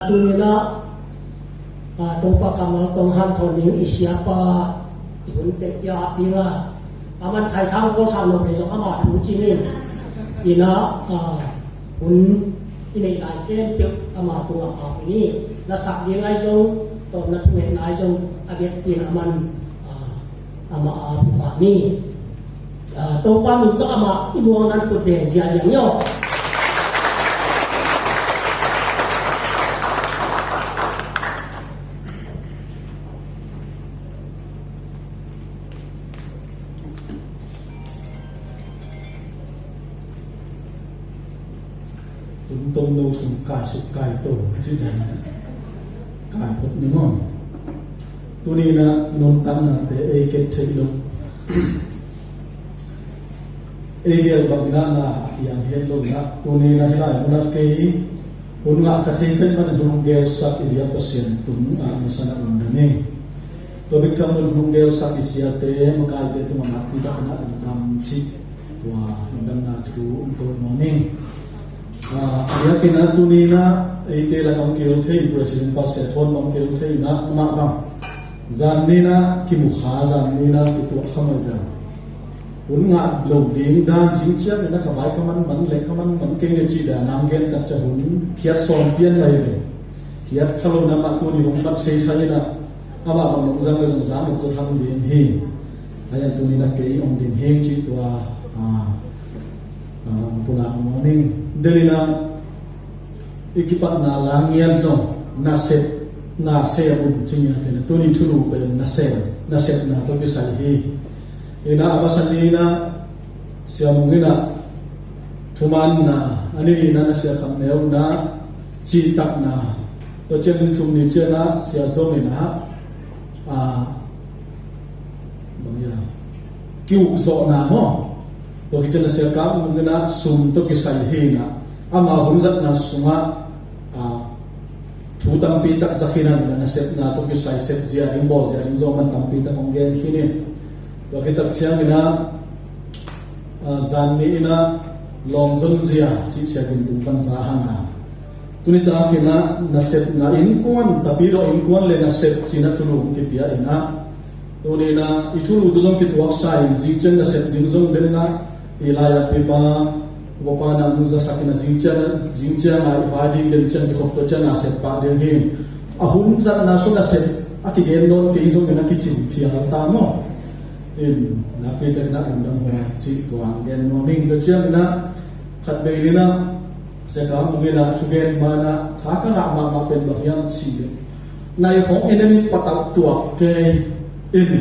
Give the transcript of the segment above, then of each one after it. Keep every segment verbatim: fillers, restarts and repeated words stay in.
Tuni-in ah, ah, Topa kammal tawh hanthawn ding i siapa i hun teh i ap ding a, aman thaithang kawlsak lo pei zong ama thu cing in, in ah, ah, hun i neih lai khempeuh ama tungah ap ni. Na sak ding lai zong, tawpna thungetna lai zong a vekpi-in aman, ah, amah a pha ni. Ah, Topa min tawh amah i muang nan khut beng ziahziah ni aw. Tum tom no sung kai suk kai to, ci dan kai phot ni maw. Tuni-in ah nuntaknate ei ket theih loh, ei gel bangin ah na piang het loh in ah, tuni-in ah hih lai munah kei hun ngah ka thei kei man hun hong gelsak i biak Pasian tungah masa na um na ni. Tua bek tham lo hun hong gelsak i siate, makaite tungah nakpi takin ah lungdam cih, tua lungdamna thu hong ko nuam ing. Ah, a biakinn ah tuni-in ah eite lakah hong kihel thei, President Pastor Thawn bang hong kihel thei in ah, amah bang zan ni-in ah kimu kha, zan ni-in ah kituak kha mai bel, hun ngah lo ding dan zing ciangin ah ka vai ka manman leh ka manman kei leh cih dan a hong gen tak ciang hun phiat sawm pian mai ve. Phiat kha lo in ah amah tuni hong mat seisai in ah, amah bang hong zang leh zong zan lo zaw tham ding hi. Ahi zongin tuni-in ah kei hong din hing cih tua, ah, ah, pulak nuam ing. Denin ah i kipatna la ngiat zong nasep, nasep un ci ngiat in ah, tuni thulu pen nasep, nasepna tawh kisai hi. In ah a masa ni-in ah Sia Mung in ah thumanna, a ni ni-in ah na Sia Kham Neu in ah cihtakna, tua ciang thum ni ciang ah Sia Zom in ah, ah, bang hiam, ki-ukzawhna maw. Tua khit ciang a Sia Kam Mung in ah sum tawh kisai hi in ah, ama hun zatna sungah, ah, thu tampi tak za khin a, nasepna tawh kisai sep zia ding, bawl zia ding zong man tampi tak hong gen khin in. Tua khit tak ciangin ah, ah, zan ni-in ah lawm zon zia cih Sia Gin Tung pan za hang a, tuni takin ah nasepna innkuan, Tapidaw innkuan leh nasep ci-in ah thulu kipia in ah, tuni-in ah i thulu tawh zong kituak sa in, zing ciang nasep ding zong den in ah, i lai-at pipa, upa pa na mu zasak in ah, zing ciang, zing ciang ah i vai ding den ciang kikhop tua ciang nasep pah ding hi. A hun zatna sung nasep a kigen nawn kei zongin a kicing phial ta maw. In, nakpi takin ah lungdam huai cih tua gen nuam ing. Tua ciangin ah khat vei ni-in ah Sia Kam Mung in ah thugen ma-in ah tha ka ngah mahmah pen bang hiam cih leh, nai khawng i nemin patauh tuak kei in,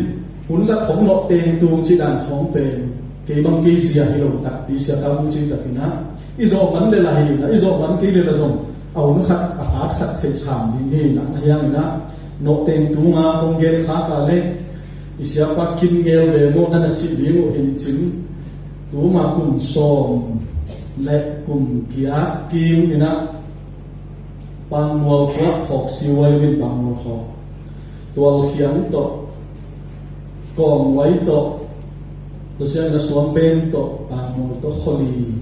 hun zat khawng nawh teng tung cih dan khawng pen kei bang kei zia hi lo takpi, Sia Kam Mung cih takin ah i zawh man leh la hi in ah, i zawh man kei leh la zong a hun khat a phat khat theih sam ding hi in ah, ahi zongin ah nawh teng tung a kong gen khak a leh, i siapa Kin Ngel ve maw, na na cih ding uh hi in cin, tuma kum sawm leh kum giat kim in ah Pangmual khua Khawk Siuai in, Pangmual khua Tualkhiang tawh, Kawngwai tawh, tua ciangin a Suangben tawh, Pangmual tawh, Khawli,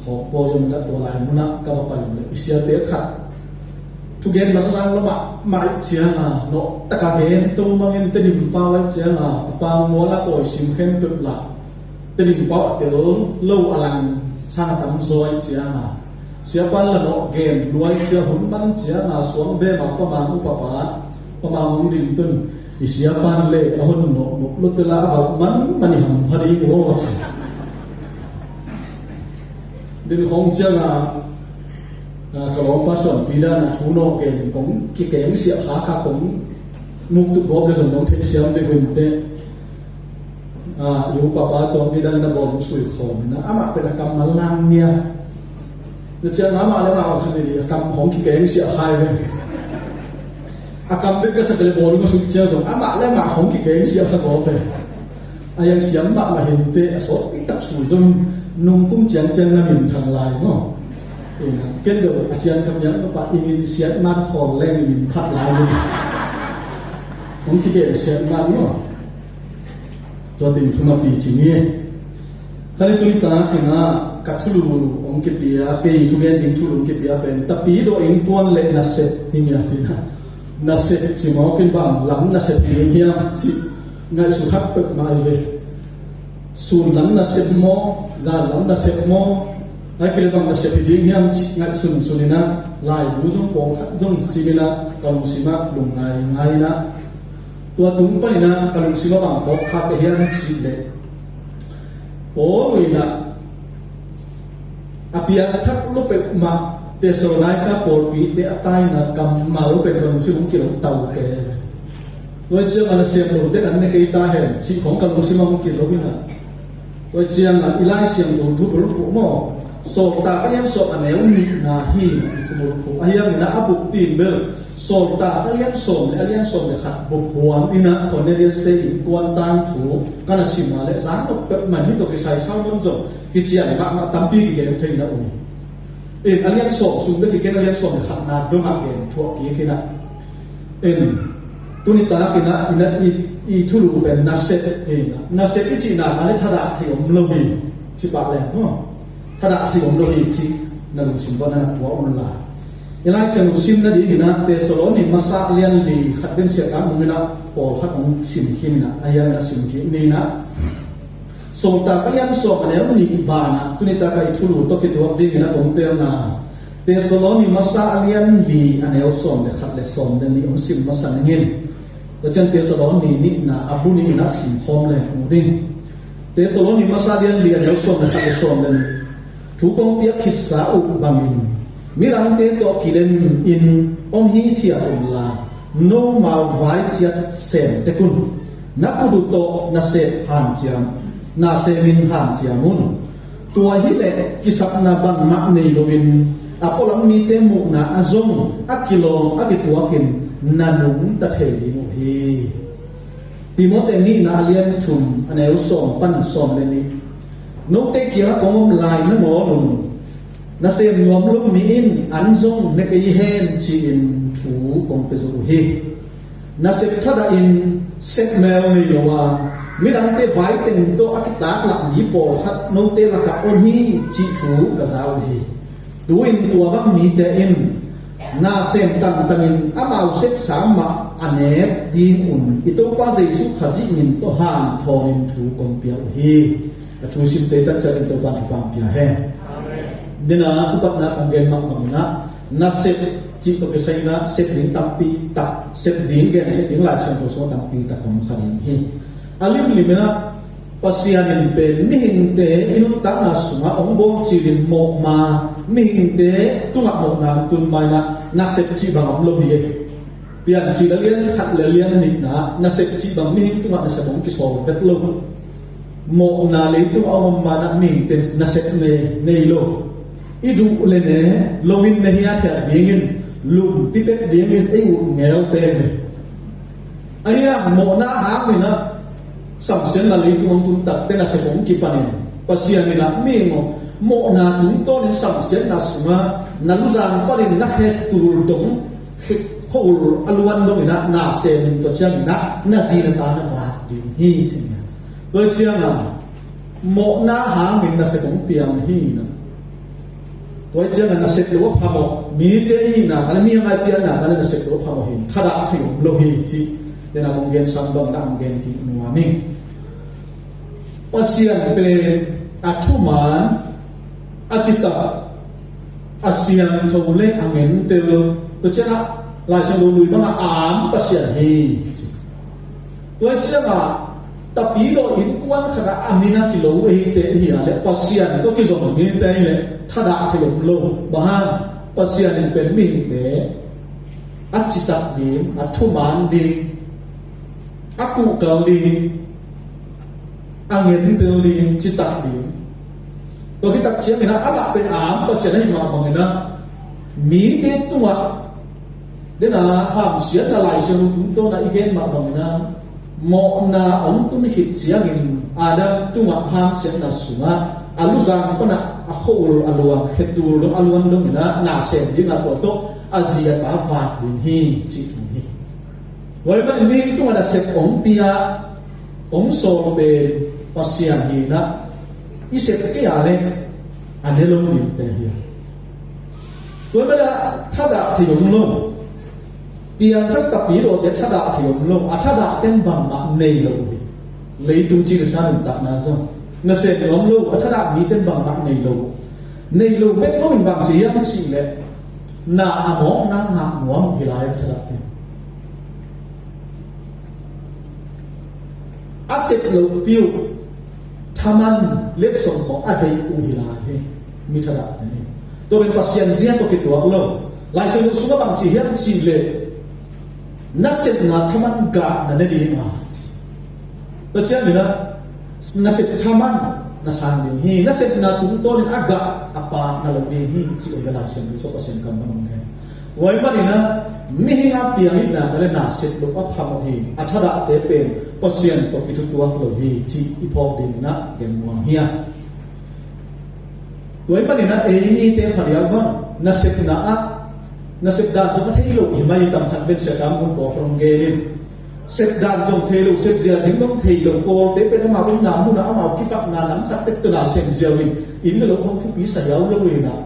Khawkbawi om in ah tua lai munah ka va pai uh leh i siate khat thugen manlang lua mahmah ahih ciang a, nawh tak a gen to mangin, Tedim pau ahih ciang a, Pangmual a pawi sim khempeuh lah Tedim pau a tel lo a lang sang a tam zaw ahih ciang a, siapa in la nawh gen lua ahih ciang, hun man ciang a, Suangben a Pa Mang upa pa, Pa Mang hong ding tun, i siapa in leh a hun nawh mawk lo tel a, a valh manman i hampha ding uh aw ci. Din khawng ciang a, a, ka lawmpa Suanpi Dan a thu nawh gen kong kikeng siah kha kha, kong muk tuk gawp leh zong nong theihsiam ding uh in teh. A, i upa pa tawh nidang in a bawlung sui khawm in a, amah pen a kam manlang nia. Tua ciang amah leh amah a khan i a kam hong kikeng siah khai ve. A kam bek ka sak leh bawlung a sui ciang zong amah leh amah hong kikeng siah kha gawp ve. A yang siam mahmah hi in teh, a sawt i tak sui zong nung kum ciangciang na min thang lai maw. Ken deuh a ciang kam yang pa i min siat man khawl leng i min phat lai maw. Hong kikeng siat man maw. Tua teng thum a pici ni. Kha leh tuni takin a, Ka thulu hong kipia, kei thugen ding thulu hong kipia pen, Tapidaw innkuan le nasep hi ngiat hi na. Nasep ci mawk in bang lam nasep hi ding hiam cih ngaihsut hak peuhmah hi ve. Sun lam nasep maw, zan lam nasep maw, ahih kei leh bang nasep hi ding hiam cih ngaihsun sun in ah, laibu zong pawlkhat zong sim in ah, ka lungsim ah lungngai ngai in ah. Tua tung panin ah ka lungsim ah bang phawk kha ka hiam cih leh, Paul in ah a piangthak lua peuhmah Thessalonika pawlpite a taina kammal pen ka lungsim hong kilo tau kei. Tua ciangin a siangthote an ne kei ta hen cih khawng ka lungsim ah hong kilo in ah. Tua ciangin i Lai Siangtho thubulphuh maw, Sawltak a lian sawm a neu nihna hi, i thubulphuh. A hiangin ah a buk pen bel Sawltak a lian sawm le a lian sawm le khat buk huam in ah Cornelius-te innkuan tangthu ka na sim a leh, zan nop peuhmah in hih tawh kisai sermon zong kician mahmah, tampi kigen thei na uh hi. In, a lian sawm sung bek hi kei in, a lian sawm le khatna dongah gen thuah kik hi na. In, tuni takin ah, in ah, i, i thulu pen nasep hi na. Nasep i cihna kha le thadah thei om lo hi, ci pah leng maw. Thadah thei om lo hi cih na lungsim uah na tuah un la. I Lai Siangtho sim nadingin ah Thessaloni masa lian li khat bek sia ka hong in ah, pawlkhat hong sim khin in ah, a hiangin ah sim kik ni in ah. Sawltak a lian sawm a neu nih banah tuni taka i thulu tawh kituak dingin a kong telna, Thessaloni masa a lian li a neu sawm le khat le sawm le nih hong sim masa ning in. Tua ciang Thessaloni nihna a bu nih in a sim khawm leng uh ding. Thessaloni masa a lian li a neu sawm le khat le sawm le nih. Thu kong piak khitsa uh bangin, midangte tawh kilem in om hithiat unla, nomau vai ciat sem tek un. Na khut uh tawh nasep hanciam, na semin hanciam un. Tua hileh kisapna bangmah nei loin a pualam mite muhna ah zong a kilawm a kituakin na nungta thei ding uh hi. Timote nihna a lian thum a neu sawm pan sawm le nih. Note kiangah kong om lai nangawn un, nasem nuam lo mi in an zong ne kei hen ci-in thu kong pia zo uh hi. Nasep thadahin sepmel nei lo a, midangte vai teng tawh a kitaklak mi pawlkhat note lakah om hi cih thu ka za uh hi. Tu-in tua bang mite in nasem tangtangin amau sepsa mah a nek ding un i Topa Jesuh Khazih min tawh hanthawnin thu kong pia uh hi. A thu simte tan ciangin Topa thupha pia hen. Amen. Dena thupatna kong gen mah bangin ah, nasep cih tawh kisai in ah sep ding tampi tak, sep ding, gen theih ding Lai Siangtho sungah tampi tak om kha ding hi. A limlim in ah Pasian in pen mihingte i nuntakna sungah hong bawl cilin mawhma, mihingte tungah mawhna hong tun ma in ah nasep cih bang om lo hi. Piancil a lian khat le lian nihna, nasep cih bang mihing tungah nasep hong kisawl vet lo. Mawhna leitungah hong om ma in ah mihingte nasep nei, nei lo. I duh le ne loin na hiathiat dingin lumpi pek dingin ei uh ngelte ne. Ahi hang mawhna hangin ah samsiatna leitung hong tun takte nasep hong kipanin, Pasian in ah mihing aw, mawhna tungtawnin samsiatna sungah na luzang panin na khetul dong, khe-, khua-ul a luan dongin ah na semin, tua ciangin ah na zi na ta na vak ding hi, ci-in ah. Tua ciangin ah mawhna hangin nasep hong piang hi na. Tua ciangin ah nasep lo a phamawh mite i hihna kha le, mi a ngai pianna kha le nasep lo a phamawh hi, thadah thei om lo hi cih. Dena kong gen sang bangin ah hong gen kik nuam ing. Pasian pen a thuman, a citak, a siangtho le a ngentel. Tua ciangin ah Lai Siangtho lui bangah a am Pasian hi ci. Tua ciangah tapidaw innkuan khatah a min a kilo eite hi a leh Pasian tawh kizom mite hi leh thadah thei om lo. Bang hang? Pasian in pen mihingte a citak ding, a thuman ding, a kuhkal ding, a ngentel ding, citak ding. Tua khit tak ciangin ah amah pen a am Pasian ahih mah bangin ah mite tungah, dena hamsiatna Lai Siangtho tungtawn ah i gen mah bangin ah mawhna hong tun khit ciangin Adam tungah hamsiatna sungah a luzang panah a khua-ul a luang, khetul dong a luan dongin ah na sem dingin ah tua tawh a zi a ta vak ding hi cih thu hi. Tua ahih manin mihing tungah nasep hong pia, hong sawl pen Pasian hi in ah, i sep kei a leh A ne lo dingte hi a. Tua ahih manin thadah thei om lo. Piangthak tapidawte thadah thei om lo. A thadah ten bangmah nei lo hi. Leitung cina sa nuntakna zong nasem nuam lo. A thadah mi ten bangmah nei lo. Nei lo bek lo in bang ci hiam cih leh na a mawkna ngah nuam hi lai a thadah ten. A sep lopi uh thaman letsong khawng a deih uh hi lai hi. Mi thadah na hi. Tua pen Pasian zia tawh kituak lo. Laisiangtho sungah bang ci hiam cih leh nasepna thaman gah na ne ding a ci. Tua ciangin ah nasep thaman na sang ding hi. Nasepna tungtawnin a gah a paak na lo ding hi cih a Laisiangtho sungah Pasian kammal om thei. Tua ahih manin ah mihing a piang itna ka le nasep lo a phamawh hi. A thadahte pen Pasian tawh kithutuak lo hi cih i phawk dingin ah gen nuam hi a. Tua ahih manin ah ei mite pha diak bang nasepna ah nasep dan zong a thei lo hi mai tam khat ben sia kam hun pawh hong gen in. Sep dan zong thei lo, sep ziazing zong thei lo, Kawlte pen amau omna munah amau kipatna nam khat tek tawh na sem ziau in, inn le lo khong thupi sa hiau lo in ah,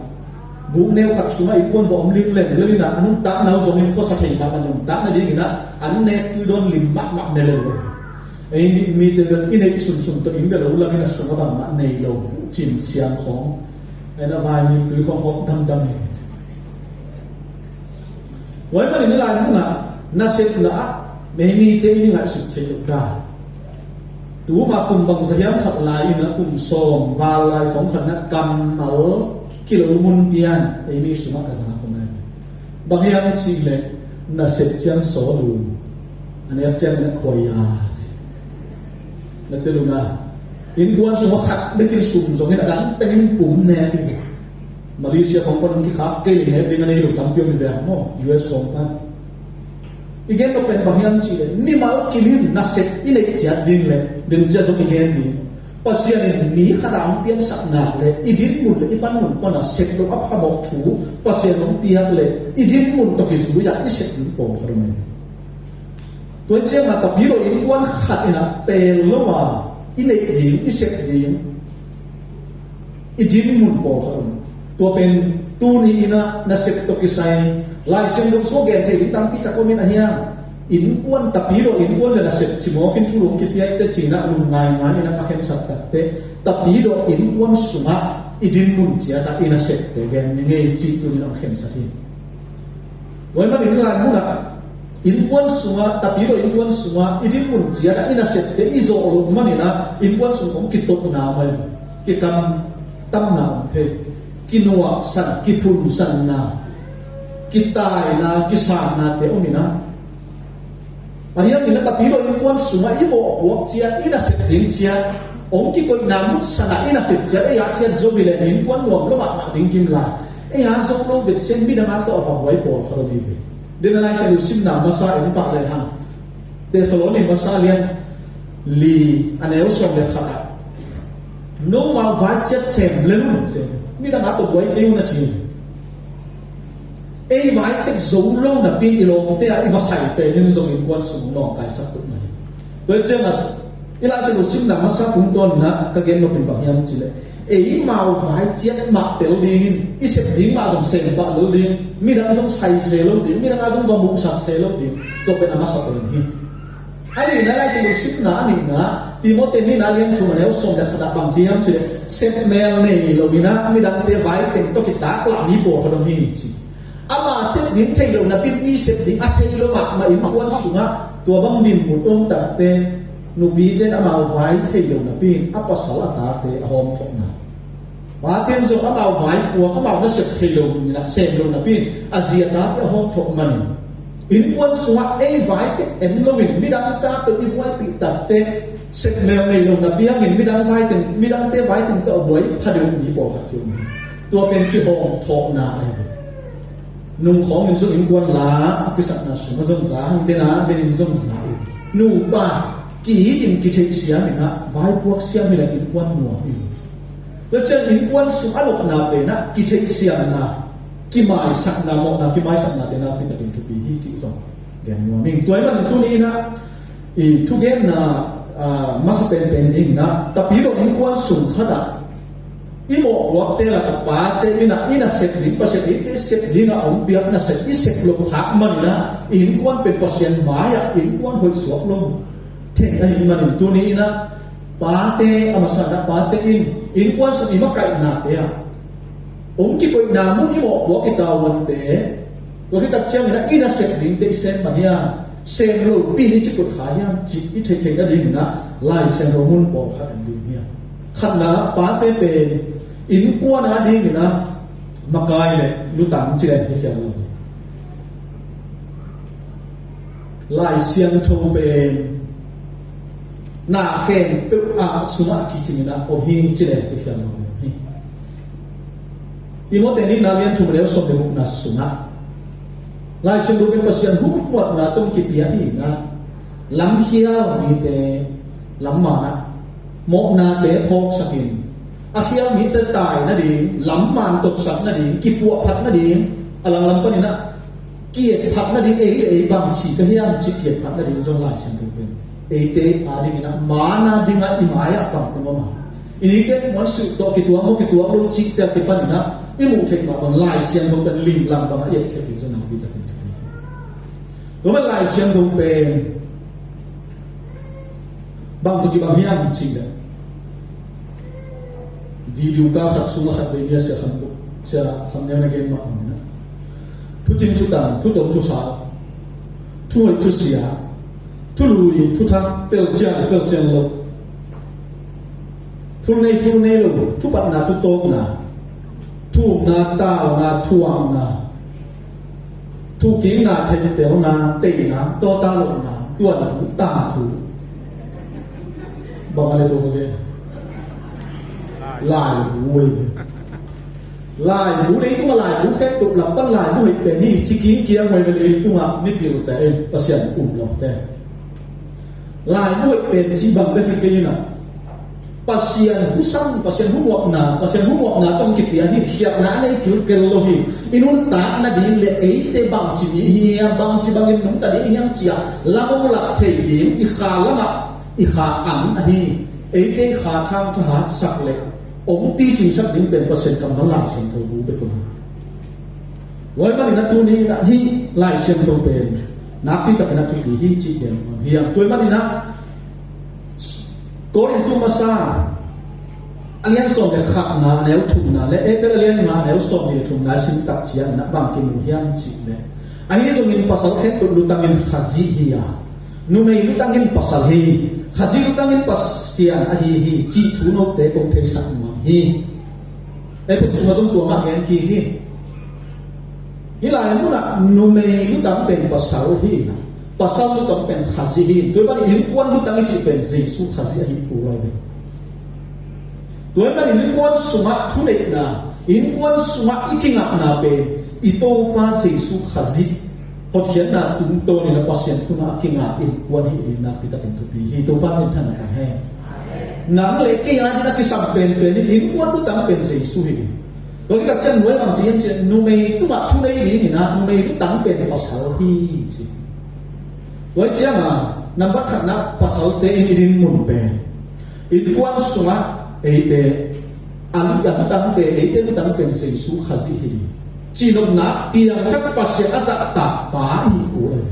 buk neu khat sungah innkuan va om ling leng lo in ah, a nuntakna uh zong in khuasa thei mahmah nuntakna dingin ah, an nek tui dawn lim mahmah ne lel lo. Ei mite bel i neih sunsun tawh inn le lo lam in a sungah bangmah nei lo, cin siang khawng, ei na vai mit tui khawng hawk damdam hi. Tua ahih manin hih lai munah nasepna ah mei mite i ngaihsut theih loh dan. Tuma kum bangzah hiam khat lai in ah kum sawm val lai khawng khat in ah kammal kilo mun pian ei mi sungah ka zang a kum lai. Bang hiam cih leh nasep ciang sawl uh, a nek ciangin ah khuai a. Na tel uh na. Innkuan sungah khat bekin sum zongin a dang tengin pum nek hi. Malaysia khong pan kikhak kei leh nek ding a nei lo tampi om hi ve maw, U S khong pan. I gen lo pen bang hiam cih leh mimal kim in nasep i neih ciat ding leh den ciat zong i gen ding. Pasian in mi khat a hong piansakna leh i dinmun leh i panmun pan a sep lo a phamawh thu Pasian hong piak leh i dinmun tawh kizui a i sep ding pawlkhat om hi. Tua ciangah tapi lo innkuan khat in ah teel lo a i neih ding, i sep ding, i dinmun pawlkhat om. Tua pen tuni in ah nasep tawh kisai Laisiangtho sungah gen thei ding tampi tak om in ahi a. Innkuan tapi lo innkuan le nasep cimawkin thu lo kipiaite ci in ah lungngaingai in ah ka khensat takteh tapi lo innkuan sungah i dinmun ciat ah i nasepte gen ni ngei cih tuni in ah khensat hi. Tua ahih manin hih lai munah innkuan sungah, tapi lo innkuan sungah i dinmun ciat ah i nasepte i zawh loh manin ah innkuan sung khong kitotna om a, kikamtamna om thei, kinuaksan, kiphunsanna, kitaina, kisannate om in ah. Ahi hangin ah tapi lo innkuan sungah i mawhpuak ciat, i nasep ding ciat, hong kikoihna mutsan ah i nasep ciat, ei a ciat zo hi leh innkuan nuam lo mahmah ding kim lai. Ei a zo lo vet sen midang a tawh a va buai pawlkhat om hi ve. Den a Laisiangtho simna masa en pah lehang Thesalonika masa lian li a neu sawm le khat ah, nomau vai ciat sem lel un ci. Midang a tawh buai kei un a ci. Ei vai tek zo lo napi in i lawmte ah i va sai pen in zong innkuan sung nawngkaisak tuk mah hi. Tua ciangah i Laisiangtho simna masa tungtawn in ah ka gen nop in bang hiam cih leh, eimau vai ciat mah tel dingin, i sep ding mah zong sem pah lel ding, midang zong sai se lo ding, midang a zong va muhsak se lo ding. Tua pen a masa pen hi. A nihna Laisiangtho simna a nihna Timoti nihna lian thum a neu sawm le khat ah bang ci hiam cih leh, sep mel nei lo in ah midangte vai teng tawh kitaklah mi pawlkhat om hi ci. Ama sep ding thei lo napi in mi sep ding a thei lo mahmah innkuan sungah tua bang dinmun om takteh nupite in amau vai thei lo napi in a pasal a tate a hawmthawhna, pate in zong amau vaipuak, amau nasep thei lo in ah sem lo napi in a zi a tate a hawmthawh manin innkuan sungah ei vai tek en lo in midang tate i buaipih takteh sep mel nei lo napi hangin midang vai teng, midangte vai teng tawh a buai pha deuh mi pawlkhat ki om hi. Tua pen kihawmthawhna ahi hi. Nung khawngin zong innkuan la a kisakna sungah zong za hang, den a denin zong za uh. Nupa ki-it in kitheih siam in ah vaipuak siam hi leh innkuan nuam hi. Tua ciang innkuan sung a nopna pen ah kitheihsiamna, kimaisakna, mawhna kimaisakna pen ah pitakin thupi hi cih zong gen nuam ing. Tua ahih manin tuni in ah i thugenna, ah, masa penpen dingin ah tapi lo innkuan sung khat ah I mawhpuakte lakah pate in ah i nasep ding, Pasian eite sep dingah hong piak nasep i sep loh khak manin ah i innkuan pen Pasian mai-ah innkuan hoih suak lo thei ahih manin tuni in ah pate a masa in ah pate in innkuan sung i makaihnate ah hong kikoihna mun i mawhpuak i tavuante tua khit tak ciangin ah i nasep dingte i sem mah hiam, sem lopi in i ci kut kha hiam cih i theih theih nadingin ah Lai Siangtho mun pawlkhat en ding hiam. Khatna, pate pen innkuan a dingin ah makai le lutang ci leng hi khial lo hi. Lai Siangtho pen na khempeuh ah sungah kicingin ah om hi ci leng hi khial lo hi. Timote nihna lian thum a neu sawm le gukna sungah Lai Siangtho pen Pasian hong huatna tawh kipia hi in ah lamkhial mite lam man ah mawhnate phawksakin a khial mite tai nading, lam man toksak nading, kipuahphat nading, a langlam panin ah kietphat nading, ei le ei bangci ka hiam cih kietphat nading zong Lai Siangtho pen eite a dingin ah man a dingah i mai-ah bang teng om a, i nite muan suh tawh kituak maw kituak lo cihte a kipanin ah i muh theih mah bang Lai Siangtho pen linglang bangah i et theih ding zong nakpi takin thupi. Tua man Lai Siangtho pen bang tawh kibang hiam cih leh video ka khat sungah khat vei ni a, Sia Kham, Sia Kham Neu na gen mah bangin ah thucing thutang, thutom thusau, thuhoih thusia, thului thuthak, telcian telcian lo, thul nei thul nei lo, thupatna thutawpna, thumna tauna thuamna, thukikna, theihtelna, teina, tawta lohna, tuanthu, tangthu. Bang a le tua ka gen? Laibu ei. Laibu, leitungah laibu khempeuh lam pan laibu hoih pen hi ci kingkiang mai ve, leitungah mipilte ei, Pasian um lote. Laibu hoih pen cih bang bek hi kei in ah Pasian husam, Pasian humuakna, Pasian humuakna tawh kipia hi, khialhna a nei kilkel lo hi. I nuntak nading le eite bangci mi hiam, bangci bangin nungta ding hiam cia lam hong lak thei ding i kha lamah i kha ang ahi. Eite i kha thang thahatsak le hong picingsak ding pen Pasian kammal Lai Siangtho bu bek uh hi. Tua ahih manin ah tuni in ah hih Lai Siangtho pen nakpi takin ah thupi hi cih gen hiam. Tua ahih manin ah Korintu masa a lian sawm le khatna a neu thumna le Efesa a lian nga a neu sawm le thumna i sim tak ciangin ah bang kimu hiam cih leh, ahi zongin pasal khempeuh lutang in Khazih hi a, numei lutang in pasal hi, Khazih lutang in Pasian ahi hi cih thu note kong theisak nuam hi. Efesa sungah zong tua mah gen kik hi. Hih lai munah numei lutang pen pasal hi, pasal lutang pen Khazih hi. Tua ahih manin innkuan lutang i cih pen Jesu Khazih ahi pulai ve. Tua ahih manin innkuan sungah thuneihna, innkuan sungah i kingakna pen i Topa Jesu Khazih hotkhiatna tungtawnin a Pasian tungah a kinga innkuan hih ding nakpi takin thupi hi. Topa minthanna tang hen. Nang le kei a dingin a kisam penpen in innkuan lutang pen Jesu hi ding. Tua khit tak ciang nuai bang ci hiam cih leh numei tungah thunei dingin ah numei lutang pen pasal hi ci. Tua ciangin ah nambat khatna pasalte in i dinmun pen innkuan sungah eite a lutang pen, eite lutang pen Jesu Khazih hi ding. Cihnopna piangthak Pasian a zahtak pa i hi uh.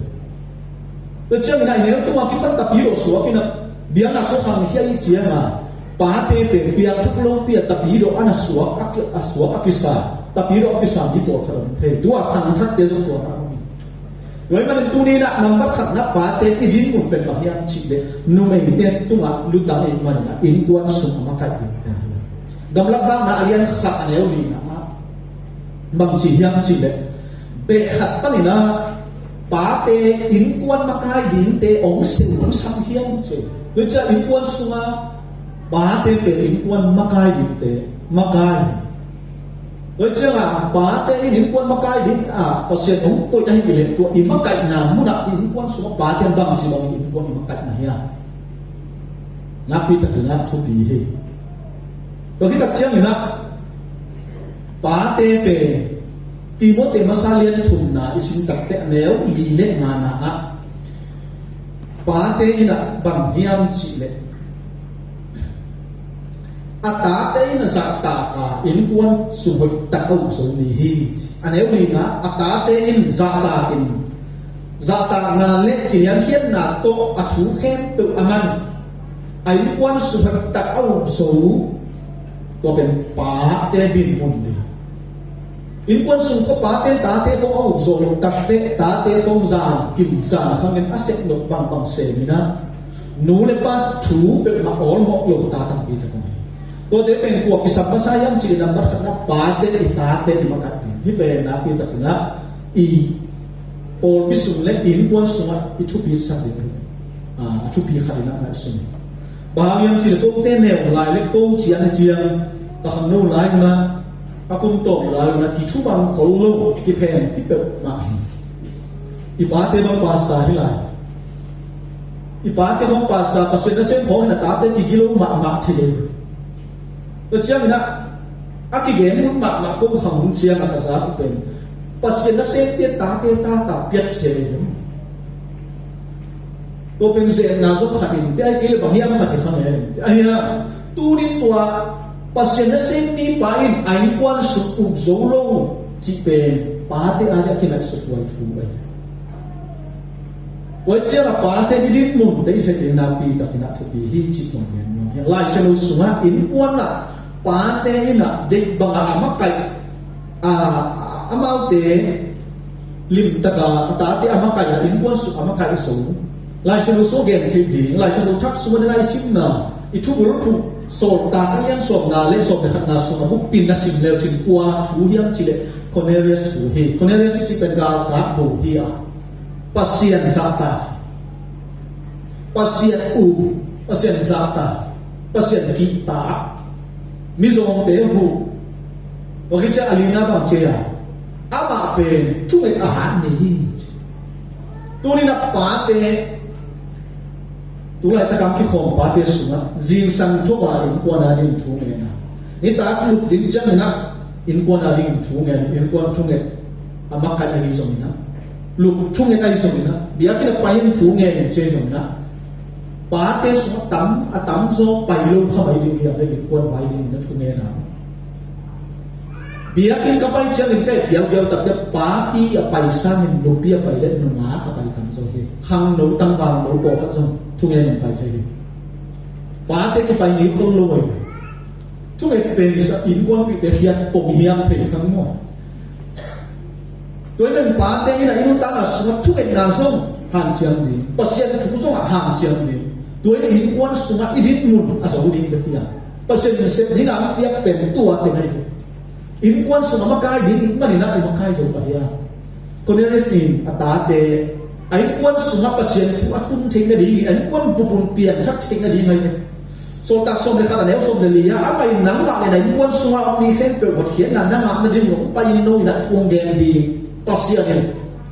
Tua ciangin ah i neu tungah kipan tapidaw suak in ah biakna sung khangkhia i ciangin ah pate pen piangthak lopi a tapidaw a na suak a ki, a suak a kisa, tapidaw a kisa mi pawlkhat om thei. Tua khangthakte zong tua na om hi. Tua ahih manin tuni in ah nambat khatna pate i dinmun pen bang hiam cih leh numeite tungah lutang ahih manin ah innkuan sung a makaih ding pen hi. Gamlak Vakna a lian khat a neu lina ah bang ci hiam cih leh, beh khat panin ah pate innkuan makai dingte hong seu hong sam hiam ci. Tua ciang innkuan sungah pate pen innkuan makai dingte makai hi. Tua ciangin pate in innkuan makai ding a Pasian hong koih ahih leh tua i makaihna munah innkuan sungah pate in bangci bangin innkuan i makaihna hiam? Nakpi takin ah thupi hi. Tua khit tak ciangin ah pate pen Timote masa lian thumna i sim takte a neu li le ngana ah pate in ah bang hiam cih leh A tate in a zahtak a innkuan sung hoihtak a uk zo mi hi. A neu lina, a tate in zahtak in, zahtakna le kiniamkhiatna tawh a thu khempeuh a man a innkuan sung hoihtak a uk zo, tua pen pate dinmun hi. Innkuan sung khua pate, tate khong a uk zo lo tak teh, tate khong zan kim zan khangin a sep nop bangbang sem in ah, nu le pa thu peuhmah awlmawh lo ta tampi tak om hi. Tuate pen kua kisam masa hiam cih leh, nambat khatna pate i tate i makaih ding. Hih pen nakpi takin ah i pawlpi sung le i innkuan sungah i thupi sak ding, ah, a thupi khat in ah ngaihsun hi. Bang hang hiam cih leh kote neu lai le ko ciang ciang ka khangno lai un ah, ka kum tawm lai un ah kithumang khol lo, kiphen kipeuh mah hi. I pate bang pastor hi lai. I pate bang pastor, Pasian nasem khawng in a tate kigilo mahmah thei hi. Tua ciangin ah a kigen hun mahmah ko khang hun ciang a ka zak uh pen Pasian nasemte tate tata piat sia hi. Tua pen zenna zong khat in, tua ahih kei leh bang hiam khat hi kha ngen. Ahi a, tunin tua Pasian nasem mipa in a innkuan sung uk zo lo cih pen pate a ding a kingaihsut huai thu ahi. Tua ciang a pate i dinmun te i theih ding nakpi takin ah thupi hi cih kong gen nuam hi. Lai Siangtho sungah innkuan ah pate in ah deih bangah a makaih, a, amaute limtak a, a tate a makaih a, innkuan sung a makaih zo. Lai Siangtho sung gen thei ding, Lai Siangtho thak sung a ding a i simna, i thubulphuh Sawltak a lian sawmna le sawm le khatna sung a bukpi na sim le uh cin kua thu hiam cih leh Cornelius thu hi. Cornelius i cih pen galkap bu hi a, Pasian zahtak, Pasian uk, Pasian zahtak, Pasian kihtak, mizawngte uk. Tua khit ciang a lina bang ci a, amah pen thunget a hat mi hi. Tunin a pate, tu laitak a kikhawm pate sungah zingsang thuk a innkuan a ding thu ngen a, nitak luk ding ciangin ah innkuan a ding thu ngen, innkuan thunget a makaih ahi zongin ah, luk thunget ahi zongin ah, biakinn a pai in thu ngen in ci ahi zongin ah, pate sungah tam, a tamzaw pai lo kha mai ding hi a, le innkuan vai ding in a thu ngen a. Biakinn ka pai ciangin ka et biaubiau tak teh, papi a pai sangin nupi a pai le nungak a pai tamzaw hi. Khangno, tangvalno pawlkhat zong thungen in pai thei hi. Pate kipai ngei khol lo hi. Thunget pen i sa innkuanpihte hiat pong hiam thei kha maw. Tua ahih manin pate in a i nuntakna sungah thungetna zong hanciam ding, Pasian thu zongah hanciam ding. Tua in innkuan sungah i dinmun a zo ding bek hi a, Pasian in sep ding a hong piak pen tua teng ahi. Innkuan sungah makai ding manin ah i makai zo pah hi a. Cornelius in a tate a innkuan sungah Pasian thu a tun theih nadingin, a innkuan bup un piangthak theih nading ahi. Sawltak sawm le khat a neu sawm le li ah, amah in nangmah le na innkuan sungah a om mi khempeuh hotkhiatna na ngah nading hong pai in, no in ah thu hong gen ding. Pasian in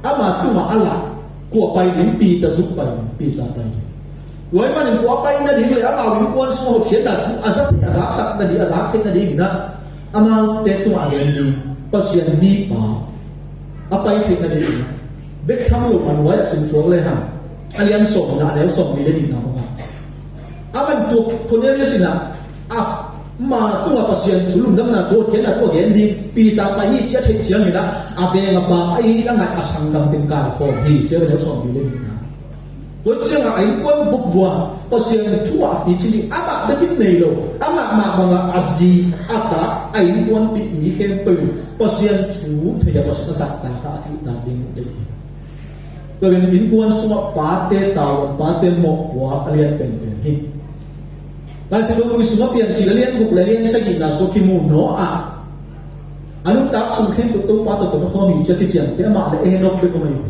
ama tungah a lah, kua pai ding, Peter zuk pai ding, Peter pai ding. Tua ahih manin tua pai nading le amau innkuan sungah hotkhiatna thu a za thei, a zaksak nading, a zak theih nadingin ah amaute tungah a gen ding Pasian mipa a pai theih nadingin ah, bek tham lo, a nuai-ah simsuak le hang, a lian sawmna a neu sawmli le nihna bangah, a bantuk Cornelius in ah ama tungah Pasian thu, lungdamna thu, hotkhiatna thu a gen ding Peter pai hi ci a theih ciangin ah, a veng a paam ahi a ngaih a sanggam teng kaikhawm hi ci a, a neu sawmli le nihna. Tua ciangah a innkuan bup vua Pasian thu a pi cih hi, amah bek in nei lo, amah mah bangah a zi, a ta, a innkuanpih mi khempeuh in Pasian thu thei a, Pasian a zahtak a, a kihtak ding uh deih hi. Tua in innkuan sungah pate tavuan, pate mawhpuak a lian penpen hi. Laisiangtho Lui sungah Piancil a lian guk le lian sagihna sungah kimu Noah, a nuntak sung khempeuh Topa tawh na khawm hi ci a kiciamteh amah le Enok bek om ahi hi.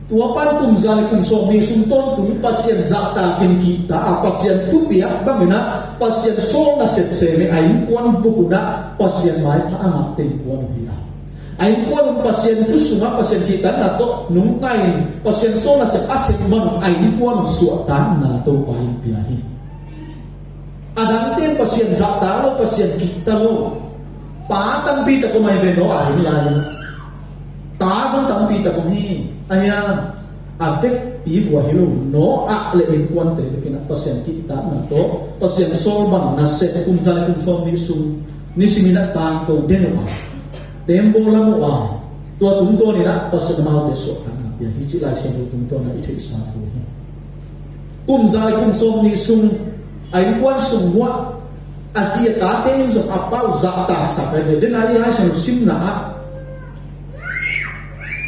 Tua pan kum za le kum sawmnih sung tawntung Pasian zahtakin kihta a, Pasian thupiak bangin ah Pasian sawl nasep sem in a innkuan bup un ah Pasian maipha a ngahte innkuan uh hi a, a innkuan un Pasian thu sungah Pasian kihtakna tawh nungta in Pasian sawl nasep a sep man un a innkuan un suahtakna Topa in pia hi. A dangte in Pasian zahtak lo, Pasian kihta lo. Pa tampi tak om ahi ve, Noah a ding lai-in. Ta zong tampi tak om hi. Ahi a, a vekpi vua hi lo, Noah le innkuante vekin ah Pasian kihtakna tawh Pasian sawl bang nasep kum za le kum sawm nih sung nisimin ah tangko den uh a, tembaw lam uh a, tua tungtawnin ah Pasian amaute suahtakna pia hi cih Lai Siangtho tungtawn ah i theihsa thu hi. Kum za le kum sawm nih sung a innkuan sung uah a zi a tate in zong a pa uh zahtaksak hi ve. Den a i Lai Siangtho simna ah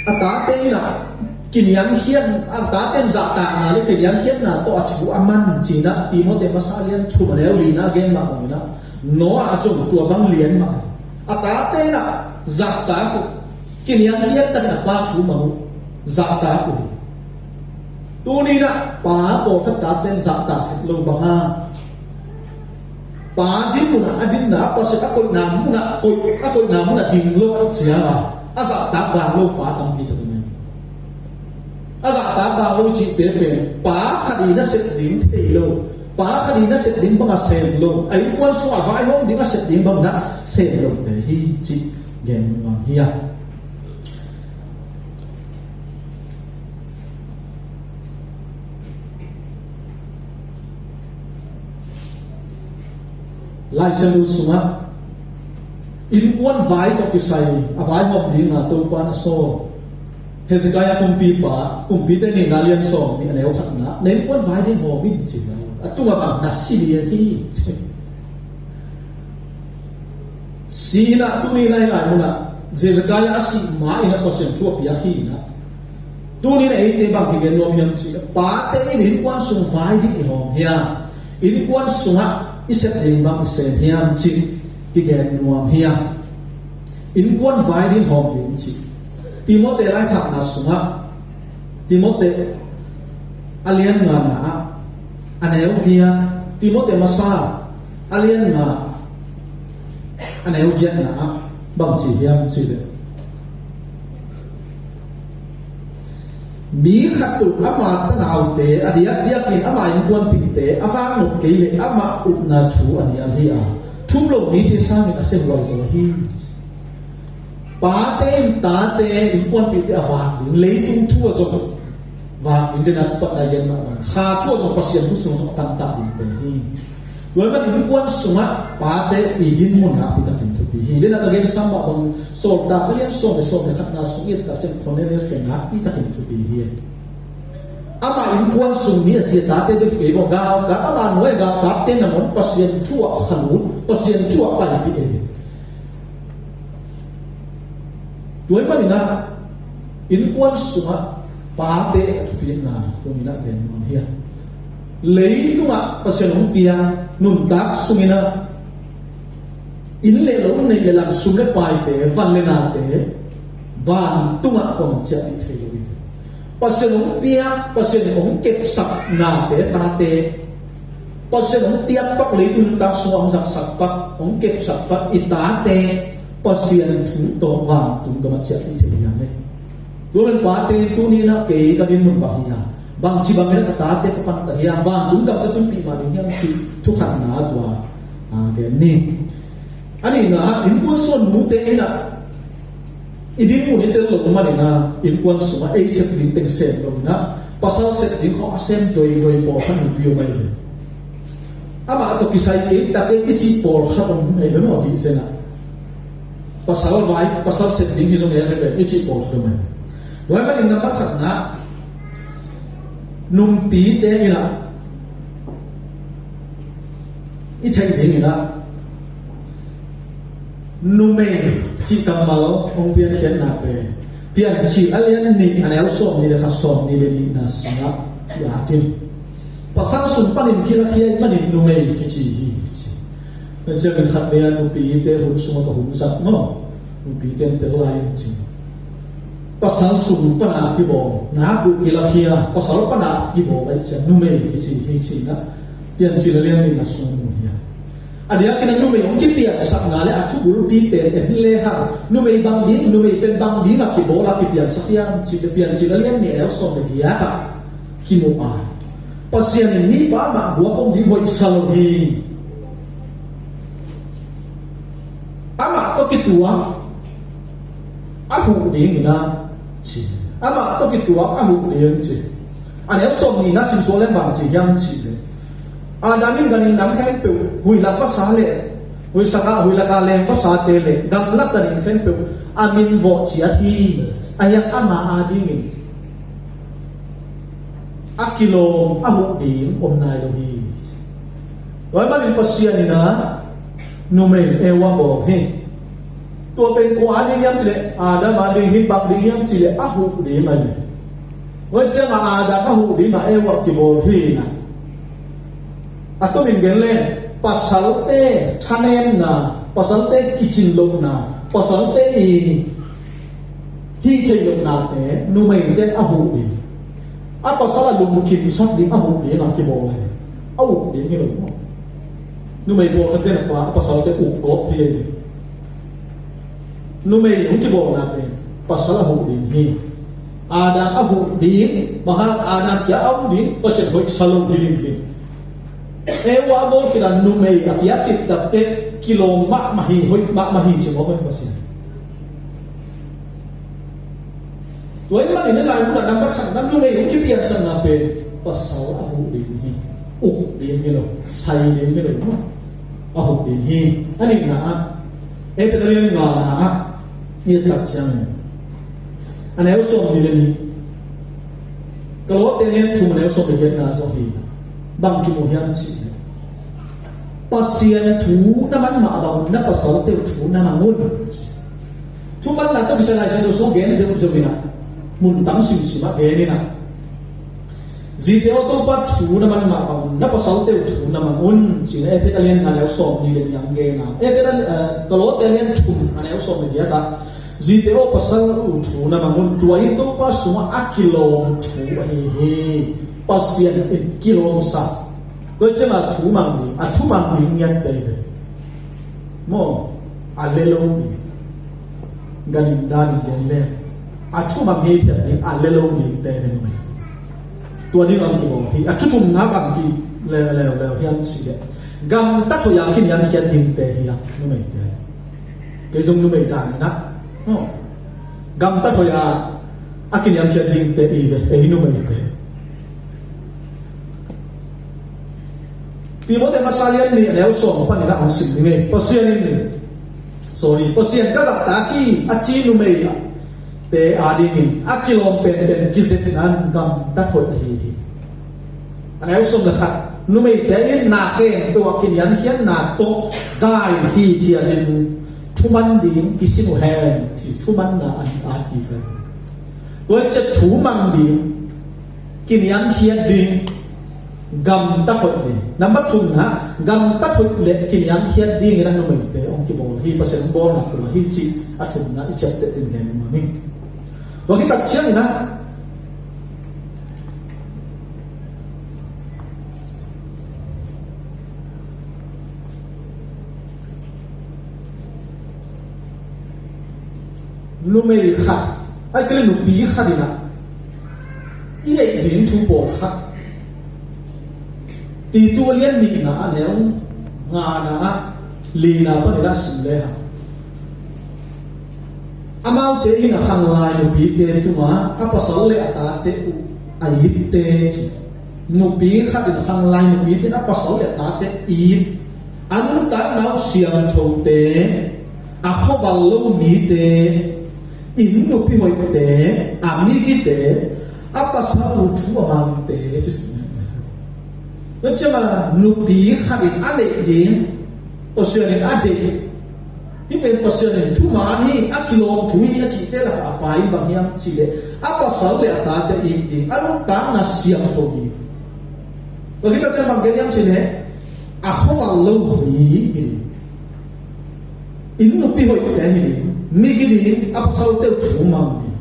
a tate in ah kiniamkhiat, a tate in zahtakna le kiniamkhiatna tawh a thu a man ci-in ah Timote masa a lian thum a neu lina gen mah bangin ah Noah zong tua bang lian mah. A tate in ah zahtak uh, kiniamkhiat takin a pa thu mang uh, zahtak uh hi. Tuni in ah pa pawlkhat tate in zahtak het lo bang a, pa ding munah a dinna, Pasian a koihna munah koih, a koihna munah ding lo ciang a, a zahtak vang lo pa tampi tak om hi. A zahtak vang lo cihte pen pa khat in a sep ding thei lo, pa khat in a sep ding bang a sem lo, a innkuan sungah vaihawm ding a sep ding bang a sem lote hi cih gen nuam hi a. Lai Siangtho sungah innkuan vai tawh kisai a vaihawm dingin Topa in a sawl Hezekiah kumpipa, Kumpite nihna lian sawm nih a neu khatna, na innkuan vai ding hawm in ci hi. A tungah bang na si lian hi ci. Si-in ah tuni in ah hih lai munah Hezekiah a sih ma-in ah Pasian thu a piak hi-in ah, tuni in ah eite bang kigen nuam hiam cih leh pate in innkuan sung vai ding i hawm hiam? Innkuan sungah i sep ding bang i sem hiam cih kigen nuam hiam? Innkuan vai ding hawm ding cih Timote laikhakna sungah, Timote a lian ngana ah a neu giat, Timote masa a lian nga a neu giatna ah bang ci hiam cih leh, mi khat tawh ama tanaute a diakdiakin ama innkuanpihte a vak nop kei leh amah upna thu a nial hi a, thum lo mite sangin a siahuai zaw hi. Pate in tate innkuanpihte a vak ding, leitung thu a zong vak ding, den a thupatna i gen mah bang, kha thu a zong Pasian thu sung zong a pantak dingte hi. Tua ahih manin innkuan sungah pate i dinmun nakpi takin thupi hi. Den a ka gen sam mah bang, Sawltak a lian sawm le sawm le khatna sung i et tak ciang Cornelius pen nakpi takin thupi hi. Ama innkuan sung mi a zi a tate bek kei bawh, gal, gal, ama nuai a galtakte nangawn Pasian thu ah khanut, Pasian thu ah paipih ei. Tua ahih manin ah innkuan sungah pate a thupitna tuni in ah gen nuam hi a. Leitungah Pasian hong piak nuntak sungin ah inn le lo neih le lam, sum le paite, van le nate vantungah kuamah ciah ding thei lo hi. Pasian hong piak, Pasian hong kepsak nate, tate, Pasian hong piak pak, leitung nuntak sungah hong zaksak pak, hong kepsak pak i tate Pasian thu tawh vantung gamah ciah ding thei hiam e? Tua man pate tuni in ah kei ka dinmun bang hiam? Bangci bangin ah ka tate ka panta hiam? Vantung gam ka tunpih mah ding hiam cih thu khatna tua, a, gen ni. A nihna ah innkuan sungah nute in ah i dinmun i tel loh manin ah innkuan sungah ei sep ding teng sem loin ah pasal sep ding khawng a sem doidoi pawlkhat nupi om ahi hi. Amah tawh kisai kei tak e i cih pawlkhat om ahi hi maw, dih zen ah. Pasal vai, pasal sep ding hi zong e, i cih pawlkhat om ahi hi. Tua ahih manin number khatna, numpite in ah i theih dingin ah numei cih kammal hong piankhiatna pen Piancil a lian nih a neu sawmnih le khat, sawmnih le nihna sungah i at in, pasal sung panin kilakhia ahih manin numei kici hi, ci. Tua ciangin khatvei a nupite hun sungah ka hun zat maw, nupite in tel lai in ci. Pasal sung pana kibawl, nak uh kilakhia, pasal pana kibawl ahih ciang numei kici hi, ci-in ah Piancil a lian nihna sungah mu hi a. A diakin a numei hong kipiangsakna le a thubulpi pen en le hang, numei bang ding, numei pen bang ding a kibawl a kipiangsak hiam cih leh Piancil a lian nih a neu sawm le giat ah kimu a, Pasian in mipa mah guak om ding hoihsa lo hi. Amah tawh kituak a huh dingin ah ci. Amah tawh kituak a huh ding ci. A neu sawm nihna simsuak leng bang ci hiam cih leh, Adam in ganhing nam khempeuh, huih lak vasa le huih saka, huih laka leng vasate le gamlak ganhing khempeuh a min vawh ciat hi. Ahi hang ama adingin a kilawm a huh ding om nai lo hi. Tua ahih manin Pasian in a numei Eva bawl hi. Tua pen kua ading hiam cih leh Adam ading hi. Bang ding hiam cih leh a huh ding ahi. Tua ciangin Adam a huh dingin Eva kibawl hi. A tomin gen leng, pasalte thanemna, pasalte kicin lohna, pasalte i hih theih lohnate numeite a huh ding, a pasal a lungkimsak ding a huh ding a kibawl ahi. A uk ding hi lo maw? Numei pawlkhatte na pa, a pasalte uk gawp hi. Numei hong kibawlna pen pasal a huh ding hi. Adam a huh ding, bang hang Adam kia a huh ding, Pasian hoihsa lo hi ding hi. Eva a bawl khit a numei a piak khit takteh kilawm mahmah hi, hoih mahmah hi ci mawk hi Pasian. Tua ahih manin hih lai munah nambat khatna numei hong kipiansakna pen pasal a huh ding hi. Uk ding hi lo, sai ding hi lo maw? A huh ding hi. A nihna ah, Efesa lian ngana ah i et tak ciangin, a neu sawmnih le nih, Kolose lian thum a neu sawmnih le giatna zong hi. Bang kimu hiam cih leh, Pasian thu na man mah bangun na pasalte uh thu na mang un. Thumanna tawh kisai Lai Siangtho sung gen zeuhzeuh in ah, mun tam simsim ah gen in ah, zite aw, Topa thu na man mah bangun na pasalte uh thu na mang un, ci-in Efesa lian nga a neu sawmnih le nih ah gen a. Efesa, eh, Kolose lian thum a neu sawmnih le giat ah, zite aw, pasal uh thu na mang un, tua in Topa sungah a kilawm thu ahi hi. Pasian in kilawmsa. Tua ciangin a thu mang ding, a thu mang ding ngiat tei ve. Maw, a lelong ding. Ganhing dan in gen leng, a thu mang hi thiat ding, a lelong ding tei ve numei. Tua ding a kibawl hi. A thu thumna bang ci leuleu hiam cih leh, gamtat hoih a kiniamkhiat dingte hi a numeite. Kei zong numei dan in ah, maw, gamtat hoih a a kiniamkhiat dingte i ve, ei numeite. Timote masa lian nih a neu sawm panin ah hong sim ding hi. Pasian in, sorry, Pasian ka zahtak hi a ci numeite adingin a kilawm penpen kizepna in gamtat hoih ahi hi. A neu sawm le khat, numeite in na khempeuh ah kiniamkhiatna tawh dai hithiatin thuman ding kisin uh hen, ci thumanna an at kik hi. Tua ciang thu mang ding, kiniamkhiat ding, gamtat hoih ding. Nambat thumna, gamtat hoih le kiniamkhiat dingin a numeite hong kibawl hi. Pasian hong bawlna tua hi cih a thumna i ciapteh ding gen nuam ing. Tua khit tak ciangin ah, numei khat, ahih kei leh nupi khat in ah i neih ding thu pawlkhat, Titu a lian nihna a neu ngana ah lina panin ah sim le hang, amaute in a khanglai nupite tungah a pasal le a tate uh a itte ci. Nupi khat in a khanglai nupite in a pasal le a tate it, a nuntakna uh siangthote, a khuaval lo mite, inn nupi hoihte, a migite, a pasal uh thu a mangte ci. Tua ciangin nupi khat in a neih ding Pasian in a deih, hih pen Pasian in thuman hi, a kilawm thu hi a cihte lakah a pai in bang hiam cih leh, a pasal le a tate it ding, a nuntakna siangtho ding. Tua khit tak ciang bang gen hiam cih leh, a khuaval lo mi hi ding, inn nupi hoihte hi ding, migi ding, a pasalte uh thu mang ding.